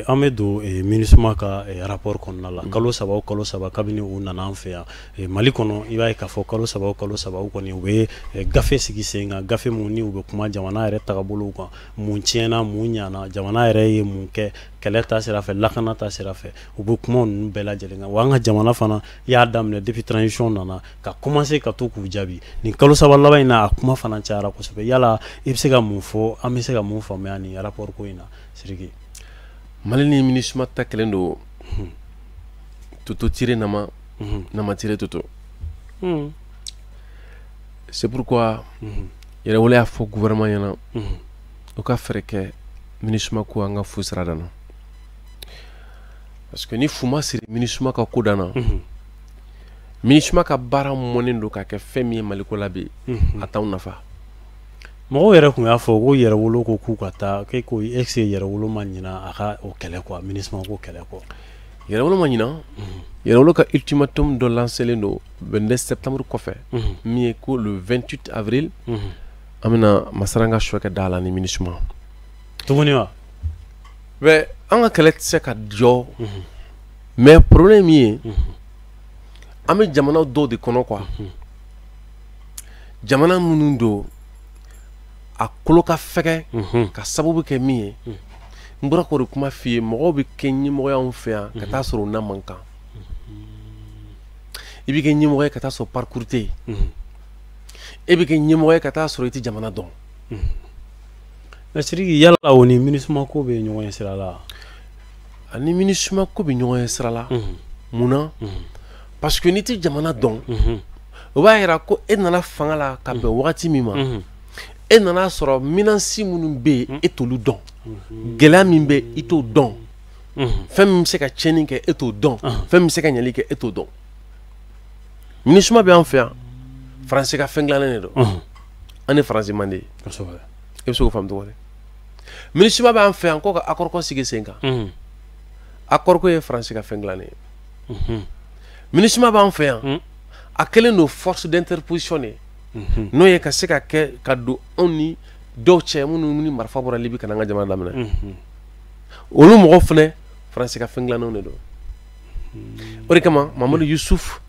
an bɛ don MINUSMA ka rapport kɔnɔna la. Kalo 3 o kalo 3, kabini u nana an fɛ yan Mali kɔnɔ, i b'a ye k'a fɔ kalo 3 o kalo 3, u kɔni u bɛ gafe sigi sen kan, gafe mun ni u bɛ kuma jamana yɛrɛ tagabolow kan, mun tiɲɛna, mun ɲana, jamana yɛrɛ ye mun kɛ kɛlɛ ta sira fɛ, lakana ta sira fɛ, u bɛ kuma ninnu bɛɛ lajɛlen kan. Wa an ka jamana fana y'a daminɛ depuis transition nana ka commencer ka to k'u jaabi. Nin kalo 3 laban in na, a kuma fana cayara kosɛbɛ. Yala i bɛ se ka mun fɔ, an bɛ se ka mun faamuya nin rapport ko in na, Sidiki? Mali ni MINUSMA ta kɛlen don toto tire nama, nama tire toto. C'est pourquoi Yɛrɛwolo y'a fɔ gouvernement ɲɛna u ka fɛɛrɛ kɛ MINUSMA ko an ka fu sira dan na, parce que ni fu ma siri MINUSMA ka ko dan na, MINUSMA ka baara mɔnen don ka kɛ fɛn min ye Maliko la bi, a t'anw nafa. Mɔgɔw yɛrɛ tun y'a fɔ ko Yɛrɛwolo ko k'u ka taa k'e ko est ce que Yɛrɛwolo ma ɲina a ka o kɛlɛ kɔ, MINUSMA ko kɛlɛ kɔ? Yɛrɛwolo ma ɲina. Yɛrɛwolo ka ultimatum dɔ lancelen don 22 septembre kɔfɛ, min ye ko le 28 avril an bɛna Masara ka sɔ kɛ da la ni MINUSMA. Tuguni wa? Mais an ka kɛlɛ tɛ se ka jɔ. Mais problème ye, an bɛ jamana dɔw de kɔnɔ quoi, jamana minnu don a kolo ka fɛgɛ, ka sababu kɛ min ye, n bɔra k'o de kuma f'i ye. Mɔgɔw bɛ kɛ ɲɛmɔgɔya anw fɛ yan ka taa sɔrɔ u na man kan. I bɛ kɛ ɲɛmɔgɔ ye ka taa sɔrɔ parcours tɛ yen. E bɛ kɛ ɲɛmɔgɔ ye ka taa sɔrɔ i tɛ jamana dɔn. Mais Sidiki, yala o ni MINUSMA ko bɛ ɲɔgɔn ye sira la? Ani MINUSMA ko bɛ ɲɔgɔn ye sira la. Munna? Parce que n'i tɛ jamana dɔn, o b'a yira ko e nana fanga la ka bɛn wagati min ma, e nana sɔrɔ menaces minnu bɛ yen, e t'olu dɔn. Gɛlɛya min bɛ yen, i t'o dɔn. Fɛn min bɛ se ka tiɲɛni kɛ, e t'o dɔn. Fɛn min bɛ se ka ɲɛli kɛ, e t'o dɔn. MINUSMA bɛ an fɛ yan, Faransi ka fɛn dilannen de don. An ni Faransi man di. E bɛ se k'o faamu cogo di? MINUSMA bɛ an fɛ yan ko ka accord ko sigi sen kan. Accord ko ye Faransi ka fɛn dilannen ye. MINUSMA b'an fɛ yan, a kɛlen don force d'interposition de ye, n'o ye ka se ka kɛ ka don anw ni dɔw cɛ minnu ni marifa bɔra Libi ka na an ka jamana daminɛ. Olu mɔgɔw fana, Faransi ka fɛn dilannenw de don. O de kama Mamadu Yusuf,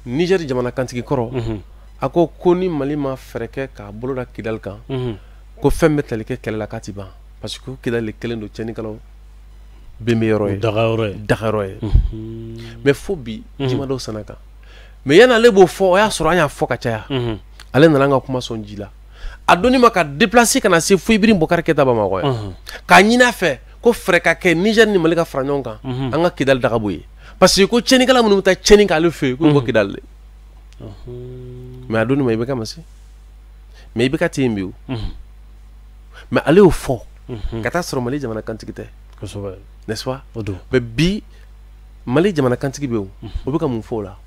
Niger jamana kantigi kɔrɔ, a ko ko ni Mali ma fɛɛrɛ kɛ k'a bolo da Kidali kan, ko fɛn bɛ tali kɛ kɛlɛ la k'a ti ban, parce que Kidali kelen don tiɲɛnikɛlaw bɛn bɛ yɔrɔ ye, dagayɔrɔ ye. Mais fo bi ji ma dɔw sanna kan. Mais yanni ale b'o fɔ, o y'a sɔrɔ an y'a fɔ ka caya. Ale nana an ka kuma sɔn ji la. A donni ma ka déplacer ka na se fo Ibrahim Boubacar Keïta Bamakɔ yan, k'a ɲini a fɛ ko fɛɛrɛ ka kɛ Niger ni Mali ka fara ɲɔgɔn kan, an ka Kidali daga bɔ yen, parce que ko tiɲɛnikɛla minnu bɛ taa tiɲɛni kɛ ale fɛ yen, k'u bɔ Kidali de. Mais a donni ma, IBK ma se. Mais IBK tɛ yen bi o. Mais ale y'o fɔ ka taa sɔrɔ Mali jamana kantigi tɛ, n'est-ce pas? Mais bi Mali jamana kantigi bɛ yen, o bɛ ka mun fɔ o la?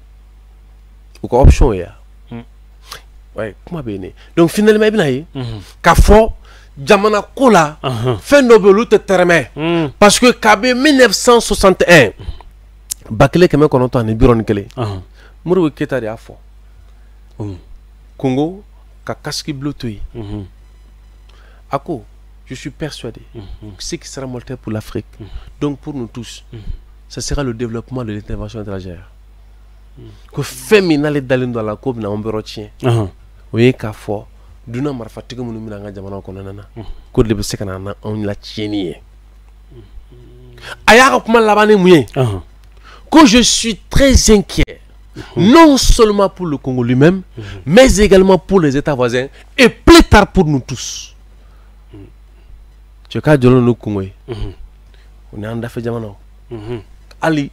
U ka option ye ya, ouais, kuma bɛ yen de. Donc finalement, i bɛna ye k'a fɔ jamana ko la, fɛn dɔ bɛ yen, olu tɛ tɛrɛmɛ, parce que kabi 1961, 1961, Modibo Keyita de y'a fɔ Congo ka casque bleu to yen. A ko: je suis persuadé que ce qui sera mortel pour l'Afrique, donc pour nous tous, ce sera le développement de l'intervention étrangère. Ko fɛn min n'ale dalen don a la k'o bɛna an bɛrɔ tiɲɛ, o ye k'a fɔ dunan marifatigi minnu bɛna an ka jamana kɔnɔna na, k'o de bɛ se ka na anw la tiɲɛni ye. A y'a ka kuma laban ni mun ye? Ko je suis très inquiet, non seulement pour le Congo lui-même, mais également pour les États voisins et plus tard pour nous tous. Cɛ k'a jɔlen don Congo ye, o ni an dafɛ jamanaw, hali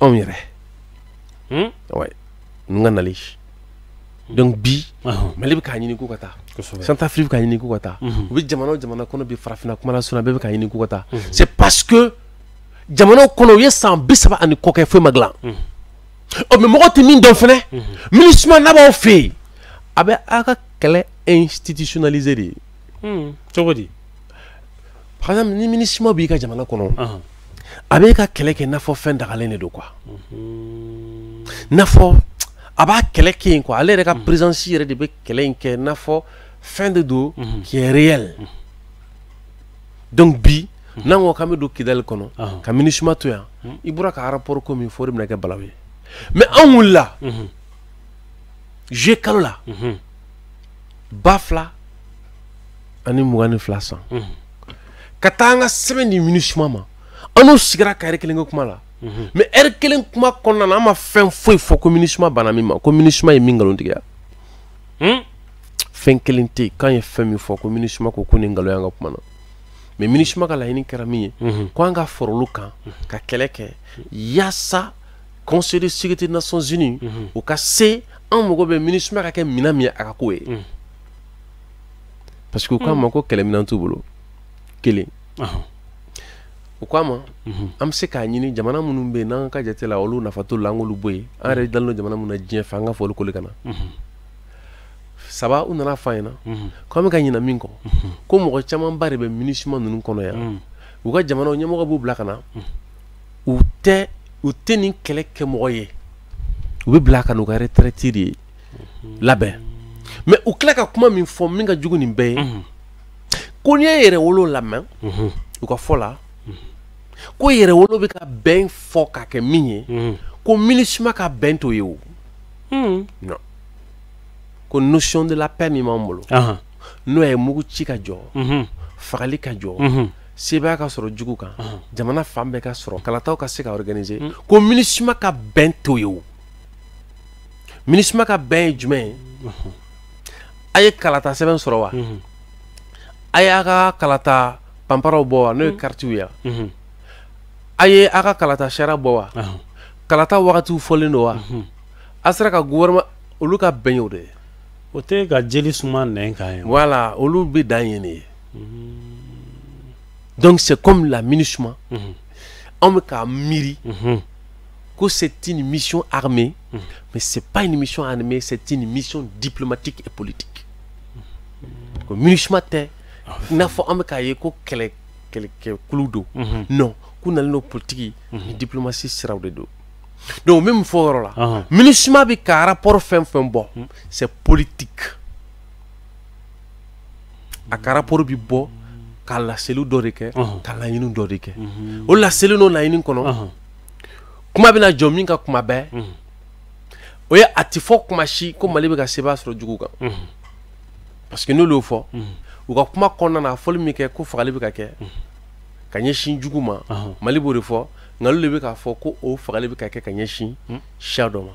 anw yɛrɛ, ouais, ninnu ka nali. Donc bi Mali bɛ k'a ɲini k'u ka taa, Centrafrique bɛ k'a ɲini k'u ka taa, u bɛ jamana o jamana kɔnɔ bi, farafinna kuma la surunya, bɛɛ bɛ k'a ɲini k'u ka taa. C'est parce que jamanaw kɔnɔ, u ye san 30 ani kɔ kɛ, foyi ma dilan. Ɔ, mais mɔgɔ tɛ min dɔn fɛnɛ, MINUSMA n'a b'aw fɛ yen, a bɛ aw ka kɛlɛ institutionnaliser de ye. Cogo di? Par exemple, ni MINUSMA b'i ka jamana kɔnɔ, a b'e ka kɛlɛ kɛ i n'a fɔ fɛn dagalen de don quoi, n'a fɔ a b'a kɛlɛ kɛ yen quoi. Ale yɛrɛ ka présence yɛrɛ de bɛ kɛlɛ in kɛ i n'a fɔ fɛn de don qui est réel. Donc bi n'an ko k'an bɛ don Kidali kɔnɔ ka MINUSMA to yan, i bɔra ka rapport ko min fɔ, o de bɛna kɛ balawu ye. Mais an wulila juillet kalo la 2022 san ka taa an ka sɛbɛn di MINUSMA ma. An n'u sigira ka ɛri kelen kɛ kuma la. Mais ɛri kelen kuma kɔnɔna na, an ma fɛn foyi fɔ ko MINUSMA banna min ma, ko MINUSMA ye min nkalontigiya. Fɛn kelen tɛ yen k'an ye fɛn min fɔ ko MINUSMA ko nin nkalon y'an ka kuma na. Mais MINUSMA ka laɲini kɛra min ye, ko an ka fara olu kan ka kɛlɛ kɛ yaasa Conseil de sécurité des Nations Unies o ka se an mago bɛ MINUSMA ka kɛ minɛn min ye, a ka k'o ye, parce que u k'a ma ko kɛlɛminɛn t'u bolo. Kelen, u k'a ma an bɛ se k'a ɲini jamana minnu bɛ yen n'an ka jate la olu nafa t'olu la, an k'olu bɔ yen. An yɛrɛ dalen don jamana min na diɲɛ fɛ, an ka fɔ olu k'olu ka na. Saba, u nana fɔ an ɲɛna k'an bɛ ka ɲina min kɔ, ko mɔgɔ camanba de bɛ MINUSMA ninnu kɔnɔ yan, u ka jamanaw ɲɛmɔgɔ b'u bila ka na, u tɛ nin kɛlɛ kɛ mɔgɔ ye, u bɛ bila ka n'u ka retraite de labɛn. Mais u tila ka kuma min fɔ min ka jugu nin bɛɛ ye, ko n'i ye yɛrɛ wolo lamɛn u ka fɔ la. Ko yɛrɛwolo bɛ ka bɛn fɔ ka kɛ min ye, ko MINUSMA ka bɛn t'o ye o. Non. Ko notion de la paix min b'an bolo, n'o ye mugu ci ka jɔ, fagali ka jɔ, sebaaya ka sɔrɔ jugu kan, jamana fan bɛɛ ka sɔrɔ, kalataw ka se ka organiser, ko MINUSMA ka bɛn t'o ye o. MINUSMA ka bɛn ye jumɛn ye? A ye kalata sɛbɛn sɔrɔ wa? A y'a ka kalata panparaw bɔ wa? N'o ye karitiw ye. A ye a ka kalata sariya bɔ wa? Kalata wagatiw fɔlen don wa? A sera ka gouvernement olu ka bɛn y'o de ye. O tɛ ka jeli suma nɛn kan ye. Voilà, olu bɛ dan yen de ye. Donc c'est comme la MINUSMA. Anw bɛ k'a miiri ko c'est une mission armée, mais c'est pas une mission armée, c'est une mission diplomatique et politique. Ko MINUSMA tɛ i n'a fɔ an bɛ k'a ye ko kɛlɛ kɛlɛkɛkulu don. Non, k'u nalen don politique ni diplomatie siraw de don. Donc min fɔ o yɔrɔ la, MINUSMA bɛ ka rapport fɛn fɛn bɔ, c'est politique. A ka rapport bi bɔ ka laseliw dɔ de kɛ, ka laɲiniw dɔ de kɛ. O laseli n'o laɲini kɔnɔ, kuma bɛna jɔ min ka kuma bɛɛ, o ye a ti fɔ kuma si ko Mali bɛ ka sebaaya sɔrɔ jugu kan. Parce que n'olu y'o fɔ, u ka kuma kɔnɔna na, a fɔli min kɛ ko fagali bɛ ka kɛ ka ɲɛsin jugu ma, Mali b'o de fɔ. Nka olu de bɛ k'a fɔ ko o fagali bɛ ka kɛ ka ɲɛsin siya dɔ ma.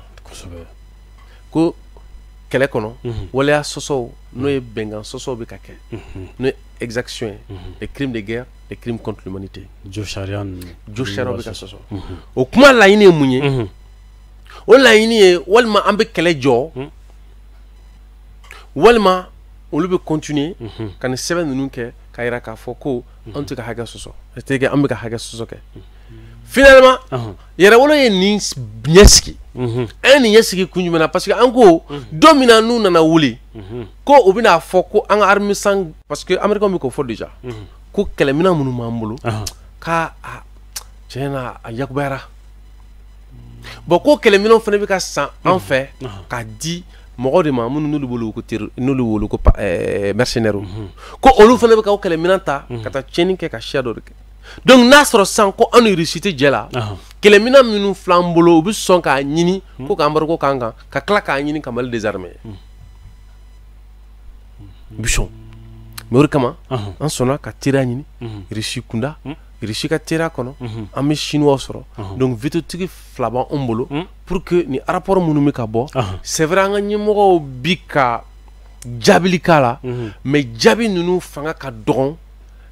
Ko kɛlɛ kɔnɔ, waleya sɔsɔw n'o ye bɛnkan sɔsɔw bɛ ka kɛ, n'o ye exaction ye, les crimes de guerre, les crimes contre l'humanité. Jo sariya ninnu. Jo sariyaw bɛ ka sɔsɔ. O kuma laɲini ye mun ye? O laɲini ye walima an bɛ kɛlɛ jɔ, walima olu bɛ continuer ka nin sɛbɛn ninnu kɛ k'a yira k'a fɔ ko an tɛ ka hakɛ sɔsɔ, c'est-à-dire an bɛ ka hakɛ sɔsɔ kɛ. Finalement, yɛrɛwolo ye nin ɲɛsigi. An ye nin ɲɛsigi kun jumɛn na? Parce que an ko don min na n'u nana wuli ko u bɛna fɔ ko an ka armée san, parce que américains bɛ k'o fɔ déjà, ko kɛlɛminɛn minnu b'an bolo, k'a a tiɲɛ na a yakubayara. Bon, ko kɛlɛminɛnw fana bɛ ka san an fɛ k'a di mɔgɔw de ma minnu n'olu bolo ko n'olu wolo ko mercenaires, ko olu fana bɛ ka o kɛlɛminɛn ta ka taa tiɲɛni kɛ ka siya dɔ de kɛ. Donc n'a sɔrɔ sisan ko an ni Russie tɛ jɛ la, kɛlɛminɛn minnu filɛ an bolo, u bɛ sɔn k'a ɲini ko k'an embargo k'an kan, ka tila k'a ɲini ka Mali désarmer. U bɛ sɔn. Mais o de kama an sɔnna ka teriya ɲini Russie kunda, Russie ka teriya kɔnɔ an bɛ Chinois sɔrɔ. Donc veto tigi fila b'anw bolo pour que ni rapport minnu bɛ ka bɔ, c'est vrai an ka ɲɛmɔgɔw bi ka jaabili k'a la, mais jaabi ninnu fanga ka dɔgɔn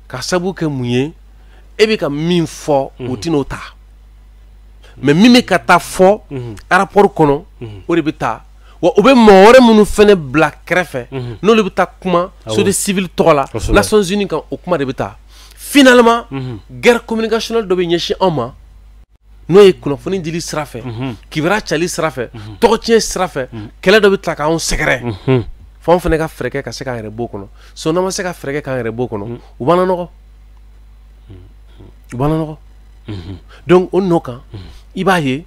ka sababu kɛ mun ye? E bɛ ka min fɔ, o tɛn'o ta, mais min bɛ ka taa fɔ rapport kɔnɔ, o de bɛ taa. Wa u bɛ mɔgɔ wɛrɛ minnu fana bila kɛrɛfɛ, n'olu bɛ taa kuma société civile tɔgɔ la Nations Unies kan, o kuma de bɛ taa. Finalement, guerre communicationnelle dɔ bɛ ɲɛsin anw ma, n'o ye kunnafoni dili sira fɛ, kibaruya cali sira fɛ, tɔgɔtiɲɛ sira fɛ, kɛlɛ dɔ bɛ tila k'anw sɛgɛrɛ. F'anw fana ka fɛɛrɛ kɛ ka se k'an yɛrɛ bɔ o kɔnɔ. Sinon n'an ma se ka fɛɛrɛ kɛ k'an yɛrɛ bɔ o kɔnɔ, u b'an lanɔgɔ. U b'an lanɔgɔ. Donc o nɔ kan, i b'a ye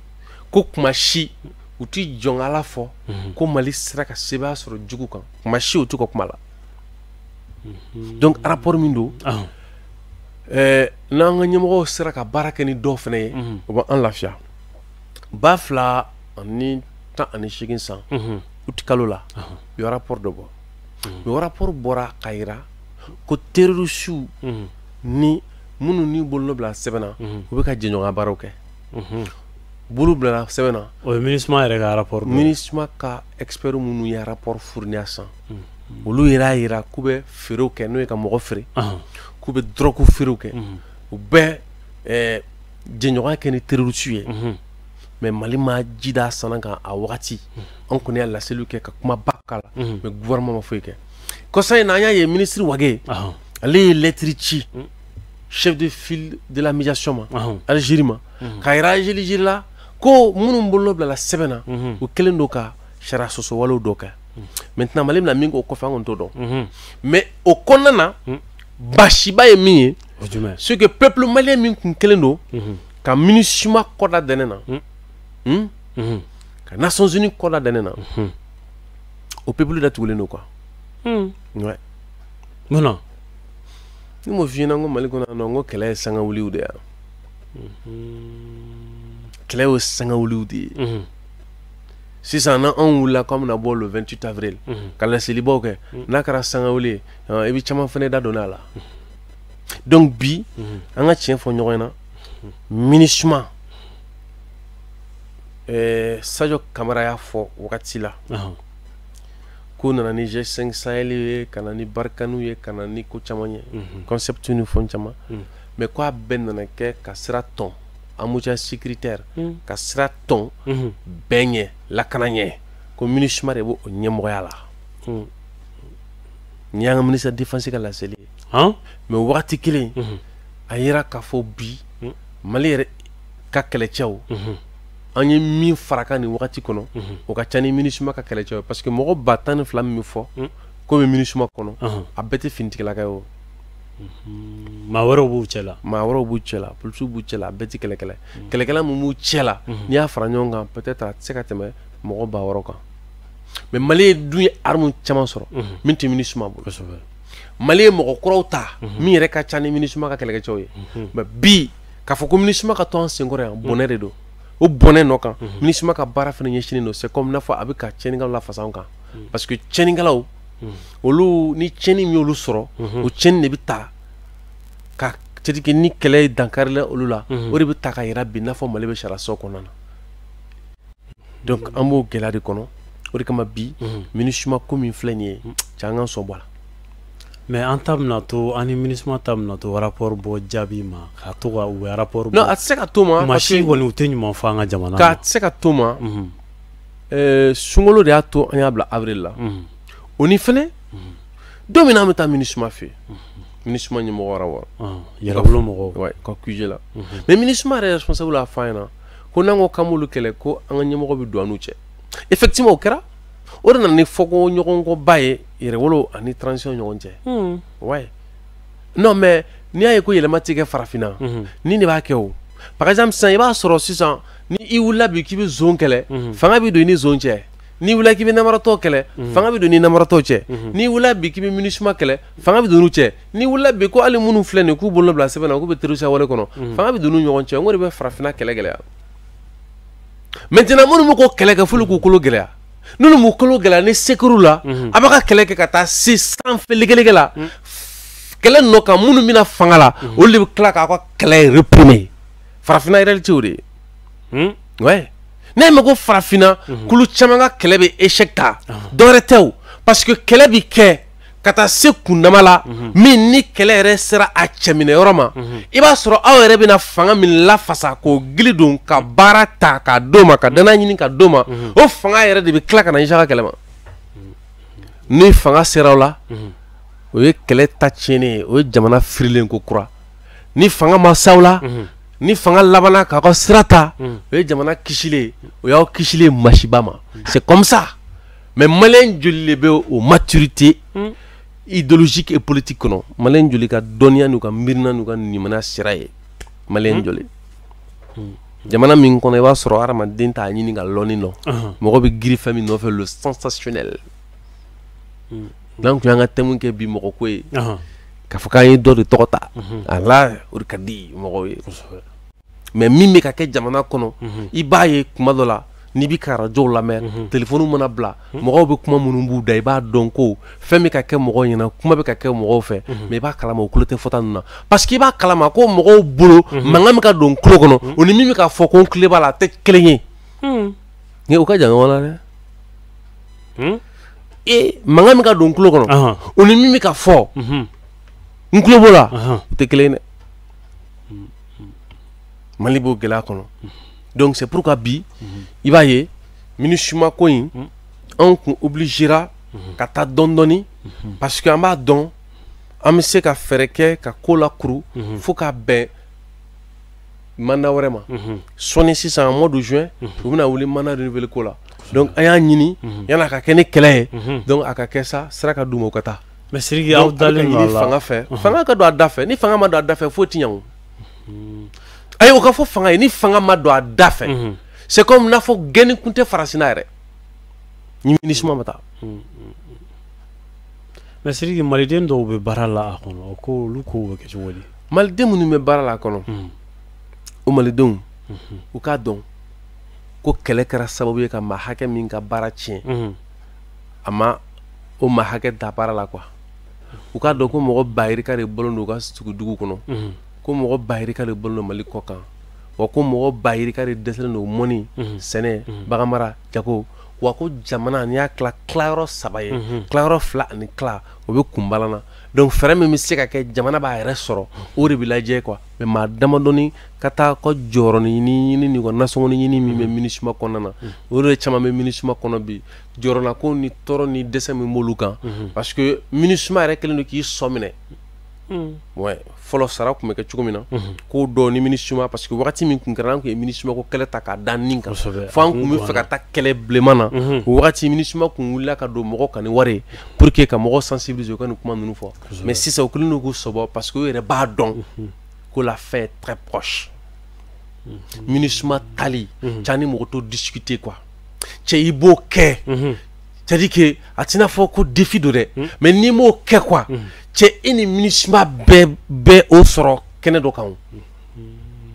ko kuma si u ti jɔn Ala fɔ ko Mali sera ka sebaaya sɔrɔ jugu kan, kuma si u t'u ka kuma la. Donc rapport min don, n'an ka ɲɛmɔgɔw sera ka baara kɛ ni dɔw fana ye, o b'an lafiya. 2018 san août kalo la, u ye rapport dɔ bɔ. Mais o rapport bɔra k'a yira ko terroristes ni minnu ni bolonɔ bila sɛbɛn na, u bɛ ka jɛɲɔgɔnya baaraw kɛ. Bolo bilala sɛbɛn na. O ye MINUSMA yɛrɛ ka rapport. MINUSMA ka expert minnu ye rapport fourni a san, olu yɛrɛ y'a yira k'u bɛ feerew kɛ, n'o ye ka mɔgɔ feere, k'u bɛ drogue feerew kɛ, u bɛ jɛɲɔgɔnya kɛ ni terroristes ye. Mais Mali ma ji d'a sana kan a wagati. An kɔni y'a laseliw kɛ ka kumaba k'a la, mais gouvernement ma foyi kɛ. Kɔsa in na, an y'a ye ministre Wagué, ale ye lettre ci chef de file de la médiation ma, Algérie ma, k'a yira Algérie la ko minnu bolonɔ bilala sɛbɛn na, u kɛlen don ka sariya sɔsɔ walew dɔ kɛ. Maintenant Mali bɛna min k'o kɔfɛ, an kɔni t'o dɔn. Mais o kɔnɔna na, baasiba ye min ye, c'est que peuple malien min kun kɛlen don ka MINUSMA kɔda dɛnɛ na, ka Nations Unies kɔda dɛnɛ na, o peuple datugulen don quoi. Ouais. Mun na? Ni m'o f'i ɲɛna, n ko Mali kɔnɔ yan nɔ, n ko kɛlɛ ye sangawuliw de ye. Kɛlɛ y'o sangawuliw de ye. Sisan n'anw wulila k'an bɛna bɔ le 28 avril ka laselibaw kɛ, n'a kɛra sangawuli ye, i bɛ caman fana da don a la. Donc bi an ka tiɲɛ fɔ ɲɔgɔn ɲɛna, MINUSMA, Sadio Kamara y'a fɔ wagati la k'u nana ni G5 Sahel ye, ka na ni Barkhane ye, ka na ni ko caman ye, concept ni fɛn caman, mais k'a bɛɛ nana kɛ ka sira tɔn embouteillage sécuritaire, ka sira tɔn bɛn ɲɛ, lakana ɲɛ, ko MINUSMA de b'o ɲɛmɔgɔya la. Nin y'an ka ministre de défense ka laseli ye. Mais wagati kelen a yira k'a fɔ bi Mali yɛrɛ ka kɛlɛcɛw, an ye min fara kan nin wagati kɔnɔ, o ka ca ni MINUSMA ka kɛlɛcɛw ye, parce que mɔgɔ 12,000 min bɛ fɔ ko bɛ MINUSMA kɔnɔ, a bɛɛ tɛ finitigilaka ye o. Maa wɛrɛw b'u cɛ la. Maa wɛrɛw b'u cɛ la, polisiw b'u cɛ la, a bɛɛ tɛ kɛlɛkɛla ye. Kɛlɛkɛla min b'u cɛ la, n'i y'a fara ɲɔgɔn kan, peut-être a tɛ se ka tɛmɛ mɔgɔ 6000 kan. Mais Mali ye dun ye arme caman sɔrɔ min tɛ MINUSMA bolo. Mali ye mɔgɔ kuraw ta min yɛrɛ ka ca ni MINUSMA ka kɛlɛkɛcɛw ye. Mais bi k'a fɔ ko MINUSMA ka to an senkɔrɔ yan, bɔnɛ de don. O bɔnɛ nɔ kan, MINUSMA ka baara fana ɲɛsinnen don, c'est comme n'a fɔ a bɛ ka tiɲɛnikɛlaw lafasa an kan, parce que tiɲɛnikɛlaw olu ni tiɲɛni min y'olu sɔrɔ, o tiɲɛni de bɛ ta ka, c'est à dire que ni kɛlɛ ye dankari la olu la, o de bɛ ta ka yira bi n'a fɔ Mali bɛ sariya so kɔnɔna na. Donc an b'o gɛlɛya de kɔnɔ, o de kama bi MINUSMA ko min filɛ nin ye, cɛ, an k'an sɔn bɔ a la. Mais an ta bɛna to, an ni MINUSMA ta bɛna to rapport bɔ jaabi ma, ka to ka u bɛ rapport bɔ. Non, a tɛ se ka to ma. Maa si kɔni u tɛ ɲuman fɔ an ka jamana ma. K'a tɛ se ka to ma. Sunkalo de y'a to an y'a bila avril la. O ni fɛnɛ don min na an bɛ taa MINUSMA fɛ yen, MINUSMA ɲɛmɔgɔ wɔɔrɔ. Yɛrɛwolo mɔgɔw. Ouais, ka QG la. Mais MINUSMA yɛrɛ responsable y'a fɔ an ɲɛna ko n'an ko k'an b'olu kɛlɛ, ko an ka ɲɛmɔgɔ bɛ don an n'u cɛ. Effectivement, o kɛra. O de nana ni fɔko ɲɔgɔnkɔba ye yɛrɛwolo ani transition ɲɔgɔn cɛ. Ouais. Non, mais n'i y'a ye ko yɛlɛma tɛ kɛ farafinna, ni de b'a kɛ o. Par exemple sisan, i b'a sɔrɔ sisan ni i wulila bi k'i bɛ zon kɛlɛ, fanga bɛ don i ni zon cɛ. N'i wulila k'i bɛ namaratɔ kɛlɛ, fanga bɛ don ni namaratɔ cɛ. N'i wulila bi k'i bɛ MINUSMA kɛlɛ, fanga bɛ don n'u cɛ. N'i wulila bi ko hali minnu filɛ nin ye k'u bolo bila sɛbɛn na k'u bɛ terroriste wale kɔnɔ, fanga bɛ don n'u ɲɔgɔn cɛ. N ko de bɛ farafinna kɛlɛ gɛlɛya. Maintenant minnu bɛ k'o kɛlɛ kɛ, f'olu k'u kolo gɛlɛya. N'olu m'u kolo gɛlɛya ni sekuru la, a b'a ka kɛlɛ kɛ ka taa se sanfɛ legelege la. Kɛlɛ nɔ kan, minnu bɛna fanga la, olu de bɛ tila k'a ka kɛlɛ réprimer. Farafinna réalité o de ye. Ouais. Ne mɛn ko farafinna kulu caman ka kɛlɛ bɛ échec ta, dɔwɛrɛ tɛ o, parce que kɛlɛ bi kɛ ka taa se kundama la, min ni kɛlɛ yɛrɛ sera a cɛminɛ yɔrɔ ma, i b'a sɔrɔ aw yɛrɛ bɛna fanga min lafasa k'o gili don ka baara ta k'a d'o ma, ka danaya ɲini ka d'o ma, o fanga yɛrɛ de bɛ tila ka na ɲɛsin a ka kɛlɛ ma. Ni fanga sera o la, o ye kɛlɛ ta tiɲɛnen ye, o ye jamana firilen ko kura. Ni fanga ma s'aw la, ni fanga labanna k'aw ka sira ta, o ye jamana kisilen, o y'aw kisilen masiba ma. C'est comme ça. Mais maliyɛn joli de bɛ o maturité idéologique et politique kɔnɔ? Maliyɛn joli ka dɔnniya n'u ka miirina n'u ka nimaniya sira ye? Maliyɛn joli? Jamana min kɔnɔ, i b'a sɔrɔ hadamaden t'a ɲini ka lɔnni dɔn, mɔgɔ bɛ girin fɛn min nɔfɛ, le sensationnel. N'an tun y'an ka thème kɛ bi mɔgɔ ko ye, k'a fɔ k'an ye dɔ de tɔgɔ ta a la, o de ka di mɔgɔw ye. Mais min bɛ ka kɛ jamana kɔnɔ, i b'a ye kuma dɔ la, n'i bɛ ka arajow lamɛn, telefɔniw mana bila, mɔgɔw bɛ kuma minnu b'u da, i b'a dɔn ko fɛn bɛ ka kɛ mɔgɔw ɲɛna, kuma bɛ ka kɛ mɔgɔw fɛ, mais i b'a kalama o kulo tɛ fɔta ninnu na, parce que i b'a kalama ko mɔgɔw bolo mankan bɛ ka don tulo kɔnɔ, o ni min bɛ ka fɔ ko n tulo b'a la, a tɛ kelen ye. Nka o ka jan ɲɔgɔn na dɛ. E mankan bɛ ka don tulo kɔnɔ, o ni min bɛ ka fɔ n tulo b'o la, o tɛ kelen ye dɛ. Mali b'o gɛlɛya kɔnɔ. Donc c'est pourquoi bi i b'a ye MINUSMA ko in, anw kun obligera ka taa dɔɔni dɔɔni, parce que an b'a dɔn an bɛ se ka fɛɛrɛ kɛ ka ko lakuru fo ka bɛn mandat wɛrɛ ma. Sɔnni sisan mois de juin, u bɛna wuli mandat renouveler ko la. Donc an y'a ɲini yan'a ka kɛ ni kɛlɛ ye, donc a ka kɛ sa sira ka d'u ma u ka taa. Mais Sidiki, aw dalen don a la. Fanga fɛ, fanga ka don a da fɛ. Ni fanga ma don a da fɛ, foyi ti ɲɛ o. Ayi, o ka fɔ fanga ye, ni fanga ma don a da fɛ, c'est comme n'a fɔ gɛnni kun tɛ Farasinna yɛrɛ ni MINUSMA ma taa. Mais Sidiki, maliden dɔw bɛ baara la a kɔnɔ, o ko olu kow bɛ kɛ cogo di? Maliden minnu bɛ baara la a kɔnɔ, O malidenw, u k'a dɔn ko kɛlɛ kɛra sababu ye ka maa hakɛ min ka baara tiɲɛ, a ma o maa hakɛ da baara la quoi. U k'a dɔn ko mɔgɔ 200 000 de bɔlen don u ka dugu kɔnɔ, ko mɔgɔ 200 000 de bɔlen don Mali kɔ kan, wa ko mɔgɔ 200 000 de dɛsɛlen don mɔni, sɛnɛ, baganmara, jago. Wa ko jamana, n'i y'a tila tilayɔrɔ 3 ye, tilayɔrɔ 2 ani tila o bɛ kunbalan na. Donc fɛɛrɛ min bɛ se ka kɛ jamana b'a yɛrɛ sɔrɔ, o de bɛ lajɛ quoi. Mais maa damadɔni ka taa ka jɔyɔrɔni ɲini ni ka nasɔngɔni ɲini min bɛ MINUSMA kɔnɔna na, o de caman bɛ MINUSMA kɔnɔ bi, jɔyɔrɔnako ni tɔɔrɔ ni dɛsɛ min b'olu kan, parce que MINUSMA yɛrɛ kɛlen don k'i sɔ minɛ. Ouais, fɔlɔ sara tun bɛ kɛ cogo min na, ko dɔw ni MINUSMA, parce que wagati min tun kɛra, an tun ye MINUSMA ko kɛlɛ ta k'a da nin kan, fo an tun bɛ fɛ ka taa kɛlɛ bilenman na. O wagati MINUSMA tun wulila ka don mɔgɔw kan ni wari ye pour que ka mɔgɔw sensibiliser u ka nin kuma ninnu fɔ. Mais sisan u kɛlen don k'u sɔbɔ, parce que u yɛrɛ b'a dɔn ko la fin est très proche. MINUSMA tali ca ni mɔgɔ t'o discuter quoi. Cɛ, i b'o kɛ, c'est à dire que a tɛna fɔ ko défi don dɛ, mais n'i m'o kɛ quoi, cɛ, e ni MINUSMA bɛɛ bɛ o sɔrɔ kɛnɛ dɔ kan o,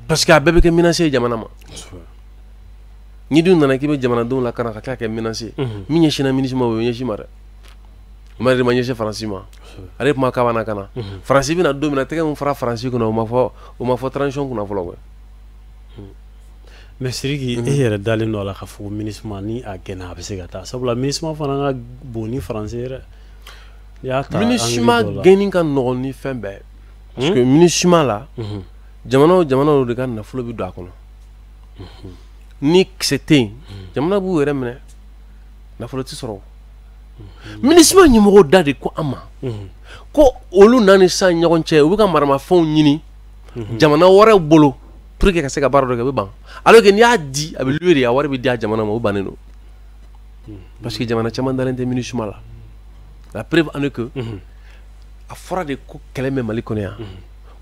parce que a bɛɛ bɛ kɛ menace ye jamana ma. N'i dun nana k'i bɛ jamanadenw lakana ka tila ka kɛ menace ye, min ɲɛsinna MINUSMA, o bɛ ɲɛsin ma dɛ, o ma de ma ɲɛsin Faransi ma. Ale kuma k'a b'a na ka na Faransi bɛna don min na, tɛgɛ min fara Faransi kunna, o ma fɔ transition kunna fɔlɔ koyi. Mais Sidiki, e yɛrɛ dalen don a la k'a fɔ ko MINUSMA, ni a gɛnna, a bɛ se ka taa, sabula MINUSMA fana ka bon ni Faransi ye dɛ. N'i y'a ta MINUSMA gɛnni ka nɔgɔn ni fɛn bɛɛ, parce que MINUSMA la, jamana o jamana de ka nafolo bɛ don a kɔnɔ. Ni kisɛ tɛ yen, jamana b'u yɛrɛ minɛ, nafolo tɛ sɔrɔ. MINUSMA ɲɛmɔgɔw da de ko an ma ko olu n'a ni sisan ɲɔgɔn cɛ, u bɛ ka maramafɛnw ɲini jamana wɛrɛw bolo pour que ka se ka baara dɔ kɛ, u bɛ ban. Alors que n'i y'a di, a bɛ louer de, a wari bɛ di a jamana ma, o bannen don, parce que jamana caman dalen tɛ MINUSMA la. La preuve en est que a fɔra de ko kɛlɛ bɛ Mali kɔnɔ yan,